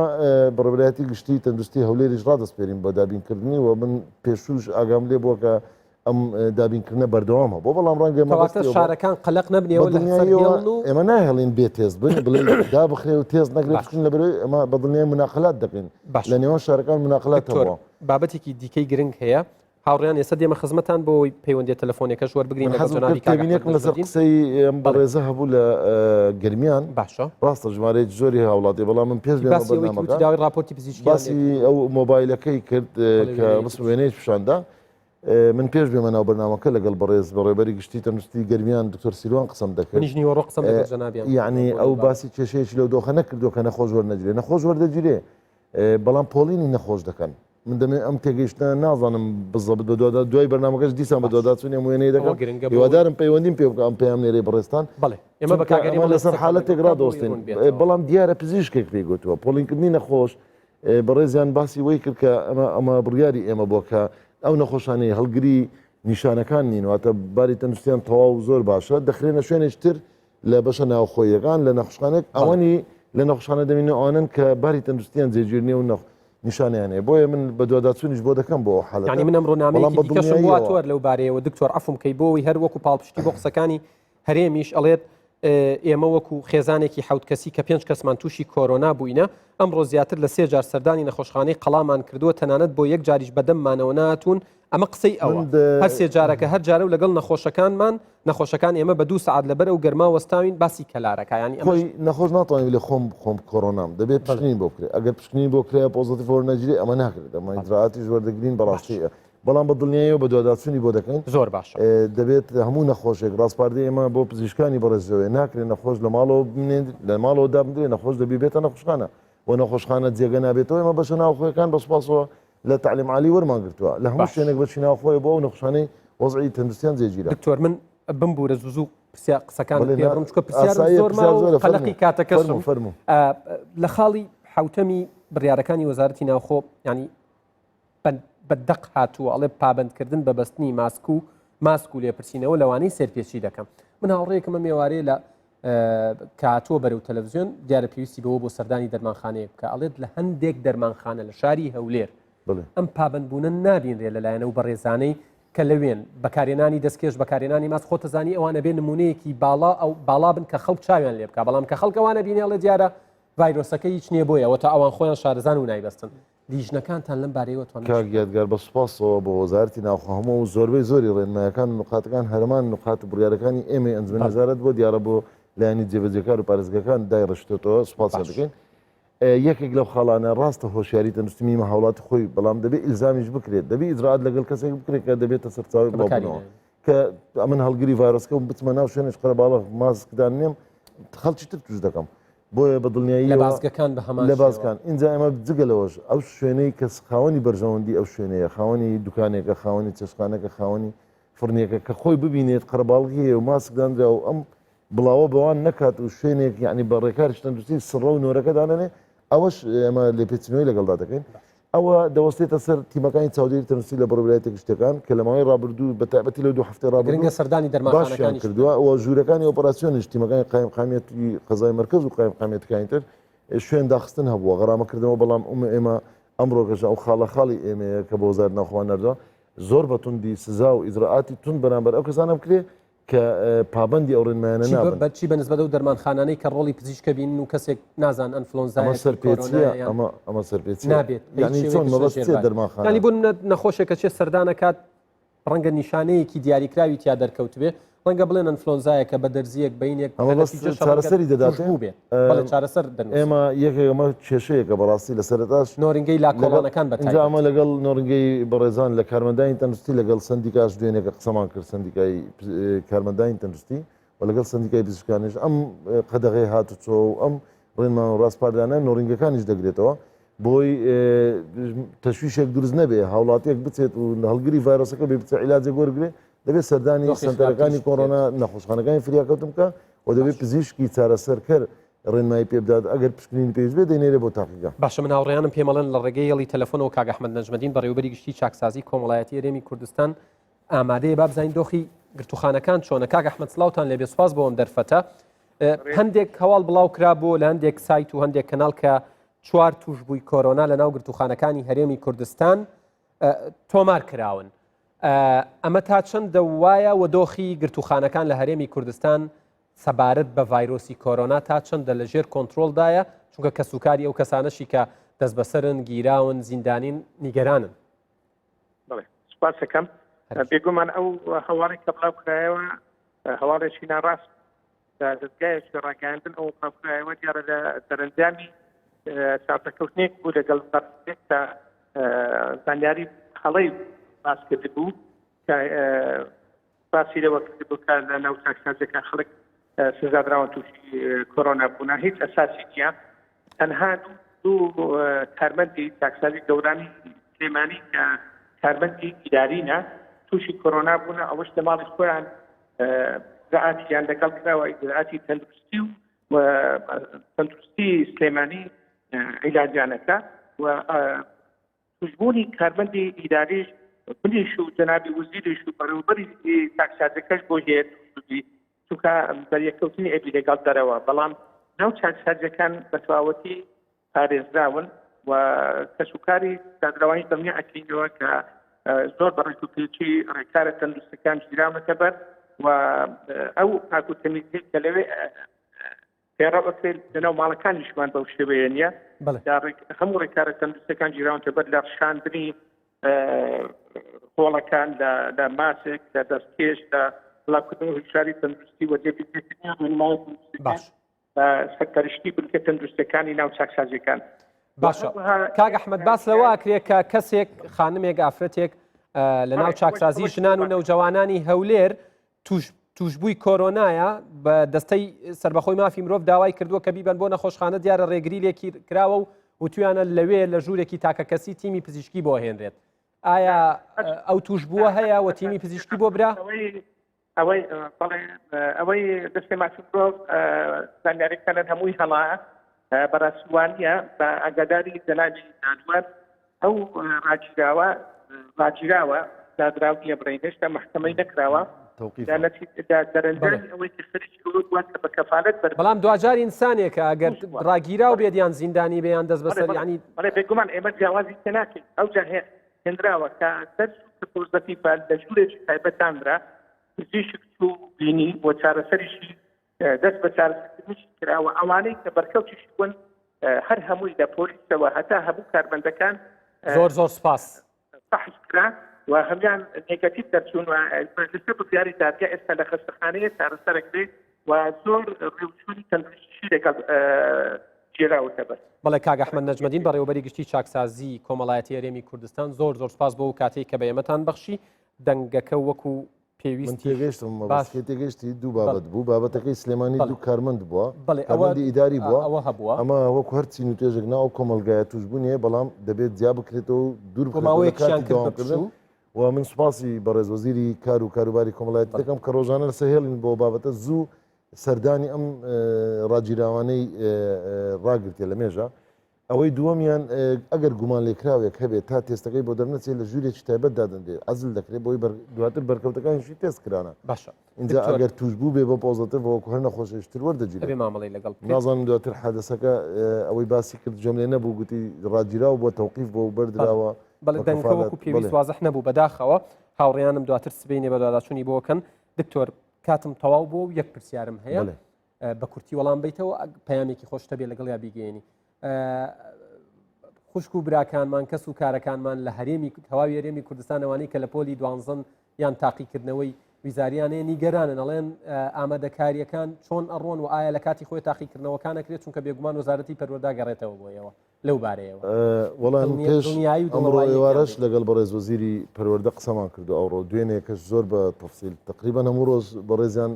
بەڕێوەبەرایەتی گشتی تەندروستی هەولێریش ڕادەسپێرین بە دابینکردنی و من پێشووش ئاگام لێ بووە کە ئەم دابینکردنە بەردەوام هەبوو بەڵام ڕەنگە کەواتە شارەکان قەلەق نەبنەوە لە سەر هێڵن و ئێمە ناهێڵین بێ تێست بن بڵێ دابخرێ و تێست نەکرێت بچن لەبەرەوەی ئەمە بە دڵنیای مناقلات دەکەین باش لە نێوان شارەکان مناقلات دکتۆر هەبووە بابەتێکی دیکەی گرنگ هەیە هاوڕێیان ئێستا دێمە خزمەتان بۆ ئەوەی پەیوەندیە تەلەفۆنیەکەش وەربگرین من لەگەڵ حەزم جەنابی کرد کاک ئەحمەد تێبینیەکم لەسەر نەجمەدین قسەی ئەم بەڵێ بەڕێزە هەبوو لە گەرمیان باشە ڕاستە ژمارەیەکی زۆری هاوڵاتی بەڵام من پێش بێمە باسی ئەوەی کە وتی بەرنامەکە داوای ڕاپۆرتی پزیشکیان لێ باسی کردووە ئەو مۆبایلەکەی کرد بەڵێ کە وێنەیەکی ڕسم پیشان وێنەیەکی پیشاندا من پێش بێمە ناو بەرنامەکە لەگەڵ بەڕێز بەڕێوەبەری گشتی تەندروستی گەرمیان دکتۆر سیروان قسەم دەکرد. منیش نیوەڕۆ قسەم لەگەڵ جەنابیان کردووە یەعنی بۆ ئەو لەو بابەتە. باسی کێشەیەکی لەو دۆخە نەکردووە کە نەخۆش وەرنەگیرێ، نەخۆش وەردەگیرێ بەڵام پۆڵینی نەخۆش دەکەن. من دەمەوێت ئەم تێگەیشتنە نازانم بزەبت بەدوادا دوای بەرنامەکەش دیسان باش بەدواداچوونی ئەم وێنەیە ئەوە دەکەم گرنگە بۆ ئەوەی هیوادارم پەیوەندیم پێ بکە ئەم پەیامنێرەی بەڕێزتان بەڵێ ئێمە بە چونکە کاک هەرێم ئەمە ئەڵێ لەسەر قسەتان لەگەڵ حالەتێک بکە بۆ ئەوەی ڕادەوەستین ڕوون بێتەوە. بەڵام دیارە پزیشکێک پێی گوتووە پۆڵینکردنی نەخۆش بەڕێزیان باسی وەی کرد کە ئەمە ئەمە بڕیاری ئێمە بووە کە ئەو نەخۆشانەی هەڵگری نیشانەکان نین واتە باری تەندروستیان تەواو زۆر باشە دەخرێنە شوێنێکی تر لە بەشە ناوخۆیەکان لە نەخۆشخانێک ئەوانی لە نەخۆشخانە دەمینە ئەوانن کە باری تەندروستیان جێگیر نییە و نەخ نیشانیان هەیە بۆیە من بەدواداچوونیش بۆ دەکەم بۆ ئەو حالەتە یعنی من ئەمڕۆ بەڵام نامەیەکی بە دیکەشم بۆ دڵنیاییەوە هاتووە لەو بارەیەوە دکتۆر عەفوم کەی بۆ ئەوەی هەر وەکو پاڵپشتی بۆ قسەکانی هەرێمیش ئەڵێت ئێمە وەکو خێزانێکی حەوت کەسی کە پێنج کەسمان تووشی کۆرۆنا بووینە، ئەمڕۆ زیاتر لە سێ جار سەردانی نەخۆشخانەی قەڵامان کردووە، تەنانەت بۆ یەک جاریش بەدەممانەوە نەهاتوون، ئەمە قسەی ئەوە. هەر سێ جارەکە هەر جارە و لەگەڵ نەخۆشەکانمان، نەخۆشەکان ئێمە بە دوو سەعات لەبەر ئەو گەرما وەستاوین، باسی کەلارەکە یانی ئەمەش. خۆی نەخۆش ناتوانێت بلێ خۆم خۆم کۆرۆنام، دەبێت پشکنین بۆ بکرێت، ئەگەر پشکنین بۆ کرا پۆزەتیڤ وەرنەگیرێ ئەمە ناکرێت، ئەمە ئیجرائاتیش وەردەگرین بەڕاستی بەڵام بە دڵنیاییەوە بەدواداچوونی بۆ دەکەین. زۆر باشە. دەبێت هەموو نەخۆشێک، ڕاسپاردەی ئێمە بۆ پزیشکانی بەڕێزەوەیە، ناکرێت نەخۆش لە ماڵەوە بمێنێت، لە ماڵەوە دابندرێت، نەخۆش دەبێت بێتە نەخۆشخانە و نەخۆشخانە جێگە نابێتەوە، ئێمە بەشە ناوخۆیەکان بە سوپاسەوە لە تەعلیم عالی وەرمان گرتووە، لە هەموو باش. شوێنێک بەشی ناوخۆیە بۆ ئەو نەخۆشانەی وەزعی تەندروستیان جێگیرە. دکتۆر من بمبوورە زوو زوو پرسیار قسەکانت بەڵێ پێ نا بڕم چونکە پرسیارم ئاساییە زۆر پرسیار ماوە و زۆرە قەلەقی فەرموو کاتەکەشم. فەرموو فەرموو. لە خاڵی حەوتەمی بڕیارەکانی وەزارەتی ناوخۆ یانی بە دەق هاتووە ئەڵێ پابەندکردن بە بەستنی ماسک و ماسک و لێپرسینەوە لەوانەی سەرپێچی دەکەم من هاوڕێیەکمە مێوارەیە لە کە هاتووە بەرەو تەلەڤزیۆن دیارە پێویستی بەوە بۆ سەردانی دەرمانخانەیەک بکە ئەڵێت لە هەندێک دەرمانخانە لە شاری هەولێر ئەم پابندبوونە نابینرێ لەلایەنە و بەڕێزانەی کە لەوێن بەکارێنانی دەستکێش بەکارێنانی ماس خۆتەزانی ئەوانە بێ نمونەیەکی باڵا ئەو باڵا بن کە خەڵک چاویان لێ بکە بەڵام کە خەڵک ئەوانە بینێڵێ دیارە ڤایرۆسەکە هیچ نییە بۆیە ئەوەتا ئەوان خۆیان شارەزان و نایبەستن لیژنەکانتان لەم بارەیەوە توانیان کاک چی بکەن؟ یادگار بە سوپاسەوە بۆ وەزارەتی ناوخۆ هەموو و زۆربەی زۆری ڕێنمایەکان و نوقاتەکان هەرمان نوقات و بڕیارەکانی ئێمەی ئەنجومەنی بەڵێ. وەزارەت بۆ دیارە بۆ لایەنی جێبەجێکار و پارێزگاکان دایڕشتۆتەوە سوپاسیان باش. دەکەین یەکێک لەو خاڵانە ڕاستە هۆشیاری تەندروستی میمە هاوڵاتی خۆی بەڵام دەبێ ئیلزامیش بکرێت دەبێ ئیجرائات لەگەڵ کەسێک بکرێت کە دەبێتە سەرچاوەی کە بەکاری بڵاوبوونەوە نایەن. کە ئەمن هەڵگری ڤایرۆسکە و بچمە ناو شوێنێک قەرەباڵغ ماسک داننێم خەڵکی تر توش دەکەم بۆیە بە لە دڵنیاییەوە بازگەکان بە هەمان لە شێوە. بازگان ئینجا ئێمە جگە لەوەش ئەو شوێنەی کە خاوەنی بەرژەوەندی ئەو شوێنەیە خاوەنی دوکانێکە خاوەنی چێشتخانەکە خاوەنی فڕنیەکە کە خۆی ببینێت قەرەباڵغی هەیە و ماسک دانرا و ئەم بڵاوە بەوان نەکات و شوێنێک یعنی بە ڕێکاریش تەندروستی سڕە و نۆرەکە دانەنێ ئەوەش ئێمە لێپێچینەوەی لەگەڵدا دەکەین ئەوە دەوەستێتە سەر تیمەکانی چاودێری تەندروستی لە بەڕێوەبەرایەتیە گشتیەکان کە لە ماوەی ڕابردوو بە تایبەتی لەو دوو هەفتەی ڕابردوو گرنگە سەردانی باشیان دەرمانخانەکانیش بکەن. کردووە و ژوورەکانی ئۆپەراسیۆنیش تیمەکانی قایمقامیەتی قەزای مەرکەز و قایمقامیەتەکانی تر شوێن داخستن هەبووە غەرامە کردنەوە بەڵام ئومە ئێمە ئەمڕۆکەش ئەو خاڵە خاڵی ئێمەیە کە بۆ وەزارەت ناوخۆمان ناردووە زۆر بە توندی سزا و ئیجرائاتی توند بەرامبەر ئەو کەسانە بکرێ کە پابەندی ئەو ڕێنمایانە چی نابن. بە چی بە نسبەت ئەو دەرمانخانانەی کە ڕۆڵی پزیشکە بینن و کەسێک نازان ئەمە ئەنفلۆنزایە سەرپێچیە کۆرۆنایە یان ئەمە ئەمە سەرپێچیە نابێت بە هیچ یعنی شێوەیەک چۆن بچنە مەبەست ژێر چیە بار دەرمانخانە یانی بۆ نمونە نەخۆشێک کە چێ سەردانەکات ڕەنگە نیشانەیەکی دیاریکراوی تیا دەرکەوتبێ ڕەنگە بڵێن ئەنفلۆنزایەکە بە دەرزیەک بینێک ئەمە لە بەس نەتیجەشە ڕەنگە چارەسەری دەداتێ تووش بووبێت بەڵێ چارەسەر دەنووسن ئێمە یەکێک ئەمە کێشەیەکە بەڕاستی لە سەرەتاش نۆرینگەی لا لەگەڵ کۆڵانەکان بە ئینجا ئەمە تایبەت. لەگەڵ نۆرینگەی بەڕێزان لە کارمەندانی تەندروستی لەگەڵ سەندیکاش دوێنێکە قسەمان کرد سەندیکای کارمەندانی تەندروستی و لەگەڵ سەندیکای پزیشکانیش ئەم قەدەغەی هاتوچۆ و ئەم ڕێنمان و ڕاسپاردانە نۆرینگەکانیش دەگرێتەوە بۆی تەشویشێک دروست نەبێ هاوڵاتیەک بچێت و هەڵگری ڤایرۆسەکە بێ بچێت عیلاجێک وەرگێ دەبێت سەردانی دۆخی سەنتەرەکانی خراپتریش کۆرۆنا بکرێت. نەخۆشخانەکانی فریاکەوتن بکە و دەبێت باش. پزیشکی چارەسەرکەر. ڕێنمایی پێ بدات، ئەگەر پشکنینی پێویست بێت دەینێرێ بۆ تاقیگە. باشە من هاوڕێیانم پێم ئەڵێن لە ڕێگەی هێڵی تەلەفۆنەوە کاک ئەحمەد نەجمەدین بەڕێوەبەری گشتی چاکسازی کۆمەڵایەتی هەرێمی کوردستان ئامادەیە با بزانین دۆخی گرتوخانەکان چۆنە کاک ئەحمەد سڵاوتان لێبێ سوپاس بۆ ئەم دەرفەتە هەندێک هەواڵ بڵاو کرا بۆ لە هەندێک سایت و هەندێک کەناڵ کە چوار توشبووی کۆرۆنا لە ناو گرتوخانەکانی هەرێمی کوردستان تۆمار کراون ئەمە تا چەندە وایە و دۆخی گرتوخانەکان لە هەرێمی کوردستان سەبارەت بە ڤایرۆسی کۆرۆنا تا چەندە لە ژێر کۆنترۆڵدایە، چونکە کەسوکاری ئەو کەسانەشی کە دەستبەسەرن، گیراون، زیندانین، نیگەرانن. بەڵێ سوپاس ئەکەم. بێگومان ئەو هەواڵی کە بڵاو کرایەوە هەواڵێکی ناڕاست لە دەزگایەکی ڕاگەیاندن ئەو بڵاو کرایەوە دیارە لە دەرەنجامی چاوپێکەوتنێک بوو لەگەڵ بەڕێزێک کە زانیاری هەڵەی باس کردبوو کە باسی لەوە کردبوو کە لە ناو چاکسازیەکان خەڵک سزادراون تووشی کۆرۆنا بوونە هیچ ئەساسی نییە تەنها دوو کارمەندی چاکسازی گەورانی سلێمانی کە کارمەندی ئیدارینە تووشی کۆرۆنا بوونە ئەوەش لە ماڵی خۆیان ئیجرائاتیان لەگەڵ کراوە ئیجرائاتی تەندروستی و تەندروستی سلێمانی عیلاجیانەکە و توشبوونی کارمەندی ئیداریش منیش و جەنابی وزیریش و بەڕێوەبەری چاکسازەکەش بۆی هەیە توش ببی چونکە بەریەککەوتنی ئەبی لەگەڵ دەرەوە بەڵام ناو چاکسازیەکان بە تەواوەتی پارێزراون و کەسوکاری دادراوانی دڵنیا ئەکەینەوە کە زۆر بە ڕێک و پێکی ڕێکارە تەندروستەکان گیراونەتە بەر و ئەو پاک و تەمیزی کە لەوێ پەیڕەو ئەکرێت لەناو ماڵەکانیشمان بەو شێوەیە نییە هەموو ڕێکارە تەندروستەکان گیراونتە بەر لە ڕشاندنی هۆڵەکان لە ماسک لە دەستکێش لە بڵاوکردنەوە هوشیاری تەندروستی و جێبەجێکردنی ڕێنمایی باش سەرپەرشتی بنکە تەندروستەکانی ناو چاکسازیەکان باشە کاک ئەحمد باس لەوە ئەکرێ کە کەسێک خانمێک ئافرەتێک لە ناو چاکسازی ژنان و نەوجەوانانی هەولێر توش توشبووی کۆرۆنایە بە دەستەی سەربەخۆی مافی مرۆڤ داوای کردووە کە بیبەن بۆ نەخۆشخانە دیارە ڕێگری لێکی کراوە و وتویانە لەوێ لە ژوورێکی تاکەکەسی تیمی پزیشکی بۆ هێنرێت ئایا ئەو توش بووە هەیە و تیمی پزیشکی بۆ برا؟ ئەوەی بەڵێ ئەوەی دەستەی مافی مرۆڤ زانیاریەکانیان هەمووی هەڵە بەڕاستی وانە بە ئاگاداری جەنابی دادوەر ئەو ڕاگیراوە ڕاگیراوە دادراو نییە بڵێین هێشتا مەحکەمەی نەکراوە دەرەنجامی ئەوەی کە خەریکی ئەوە بووە کە بە کەفالەت بەر بەڵام دواجار ئینسانێکە ئەگەر ڕاگیراو بێت یان زیندانی بێ یان دەست بەسەر ینی بەڵێ بێگومان ئێمە جیاوازی تێ ناکەین ئەو جا هێنراوە کە دەرس کە پۆزەتیفە لە ژوورێکی تایبەت دانرا پزیشک چوو بینی بۆ چارەسەریشی دەست بە چارەسەرکردنیشی کرا و ئەوانەی کە بەرکەوتیشی بوون هەر هەمووی لە پۆلیسەوە هەتا هەموو کارمەندەکان زۆر زۆر سپاس فەحس کرا و هەموان نێگەتیڤ دەرچوون و لەسەر بڕیاری دادگا ئێستا لە خەستەخانەیە چارەسەرەکرێ و زۆر ڕێوشوێنی تەندروستیشی لەگەڵ گێراوەتە بەر. بەڵێ کاک ئەحمەد نەجمەدین بەڕێوەبەری گشتی چاکسازی کۆمەڵایەتی هەرێمی کوردستان زۆر زۆر سپاس بۆ ئەو کاتەی کە بە ئێمەتان بەخشی دەنگەکە وەکو من تێگەیشتم مەبەست تێگەیشتی دوو بابەت بوو بابەتەکەی سلێمانی دوو کارمەند بووە کارمەندی ئیداری بووە ئەوە هەبووە ئەمە وەکو هەر چین و توێژێک ناو کۆمەڵگایە تووشبوون هەیە بەڵام دەبێت جیا بکرێتەوە و دوور بخرێتەوە لە کاتی دەوامکردن و من سوپاسی بەڕێز وەزیری کار و کاروباری کۆمەڵایەتی دەکەم کە ڕۆژانە لەسەر هێڵین بۆ بابەتە زوو سەردانی ئەم ڕاگیراوانەی ڕاگرتێ لە مێژە ئەوەی دووەمیان ئەگەر گومانلێکراوێک هەبێت تا تێستەکەی بۆ دەرنەچێت لە ژوورێکی تایبەت دادەنرێت عەزل دەکرێت بۆی دواتر بەرکەوتەکانیشی تێست کرانە باشە اینجا ئەگەر تووشبوو بێ بە پۆزەتیڤ وەکو هەر نەخۆشێکی تر وەردەگیرێت ئەبێ مامەڵەی لەگەڵ بکرێت نازانم دواتر حادەسەکە ئەوەی باسی کرد گوێم لێ نەبوو گوتی ڕاگیراو بووە تەوقیف بووە و بەردراوە بەڵێ دەنگەکە وەکو پێویست وازح نەبوو بەداخەوە هاوڕێیانم دواتر سبەینێ بەدواداچوونی بۆ کەن دکتۆر کاتم تەواو بوو و یەک پرسیارم هەیە بە کورتی وەڵام بیتەوە پەیامێکی خۆش هەبێ لەگەڵیا بیگەێنی خوشک و براکانمان کەس و کارەکانمان لە هەرێمی تەواوی هەرێمی کوردستانەوانی کە لە پۆلی دوانزن یان تاقیکردنەوەی ویزاریانەیە نیگەرانن ئەڵێن ئامادەکاریەکان چۆن ئەڕۆن و ئایا لە کاتی خۆی تاقیکردنەوەکان ئەکرێت چونکە بێگومان وەزارەتی پەروەردە گەڕێتەوە بۆ ئێوە لەو بارەیەوە وەڵام پێش ئەمڕۆ ئێوارەش لەگەڵ بەڕێز وەزیری پەروەردە قسەمان کردو ئەوڕۆ دوێنێ کەش زۆر بە تەفسیل تقریبا هەموو ڕۆژ بەڕێزیان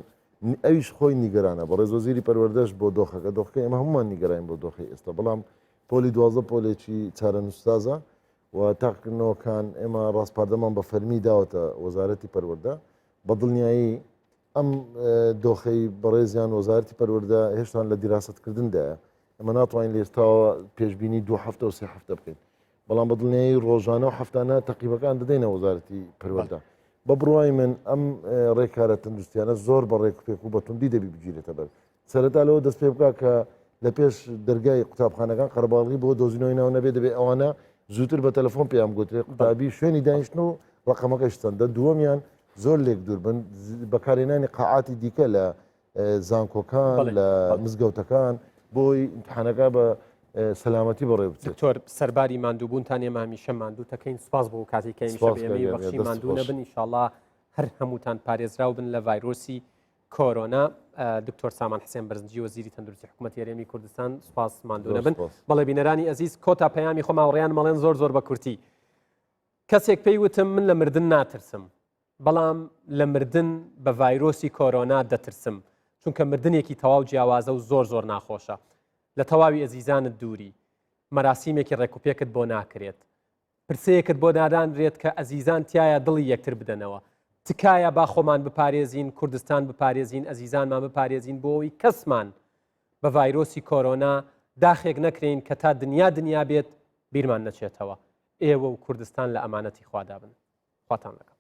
ئەویش خۆی نیگەرانە، بەڕێز وەزیری پەروەردەش بۆ دۆخەکە، دۆخەکە ئێمە هەموومان نیگەراین بۆ دۆخی ئێستا، بەڵام پۆلی 12 پۆلێکی چارەنووسسازە و تاقیکردنەوەکان ئێمە ڕاسپاردەمان بە فەرمی داوەتە وەزارەتی پەروەردە، بە دڵنیایی. ئەم دۆخەی بەڕێزیان وەزارەتی پەروەردە هێشتان لە دیراسەتکردندایە ئەمە ناتوانین لە ئێستاوە پێشبینی دوو هەفتە و سێ هەفتە بکەین بەڵام بە دڵنیایی ڕۆژانە و هەفتانە تەقیبەکان دەدەینە وەزارەتی پەروەردە بە بڕوای من ئەم ڕێکارە تەندروستیانە زۆر بە ڕێک و پێک و بە توندی دەبی بگیرێتە بەر سەرەتا لەوە دەست پێ بکە کە لە پێش دەرگای قوتابخانەکان قەرەباڵغی بۆ دۆزینەوەی ناو نەبێ دەبێ ئەوانە زووتر بە تەلەفۆن پێیان گوترێ قوتابی شوێنی دانیشتن و ڕقەمەکەش چەندە دووەمیان زۆر لێک دوور بن بەکارهێنانی قاعاتی دیکە لە زانکۆکان لە مزگەوتەکان بۆی امتحانەکە بە سەلامەتی بەڕێ بچێت. دکتۆر سەرباری ماندووبوونتان ئێمە هەمیشە ماندووتەکەین سوپاس بۆ کاتی کە هەمیشە بە ئێمەی بەخشی ماندوو نەبن ئیشاڵڵا هەر هەمووتان پارێزراو بن لە ڤایرۆسی کۆرۆنا. دکتۆر سامان حسێن بەرزنجی وەزیری تەندروستی حکوومەتی هەرێمی کوردستان سوپاس ماندوو نەبن. بەڵێ بینەرانی ئەزیز کۆتا پەیامی خۆم هاوڕێیان مەڵێن زۆر زۆر بە کورتی کەسێک پێی وتم من لە مردن ناترسم بەڵام لە مردن بە ڤایرۆسی کۆرۆنا دەترسم چونکە مردنێکی تەواو جیاوازە و زۆر زۆر ناخۆشە لە تەواوی ئەزیزانت دووری مەراسیمێکی ڕێکوپێکت بۆ ناکرێت پرسەیەکت بۆ نادانرێت کە ئەزیزان تایە دڵی یەکتر بدەنەوە تکایە با خۆمان بپارێزین کوردستان بپارێزین ئەزیزانمان بپارێزین بۆ ئەوی کەسمان بە ڤایرۆسی کۆرۆنا داخێک نەکرین کە تا دنیا دنیا بێت بیرمان نەچێتەوە ئێوە و کوردستان لە ئەمانەتی خوادا بن خواتان لەگەڵ.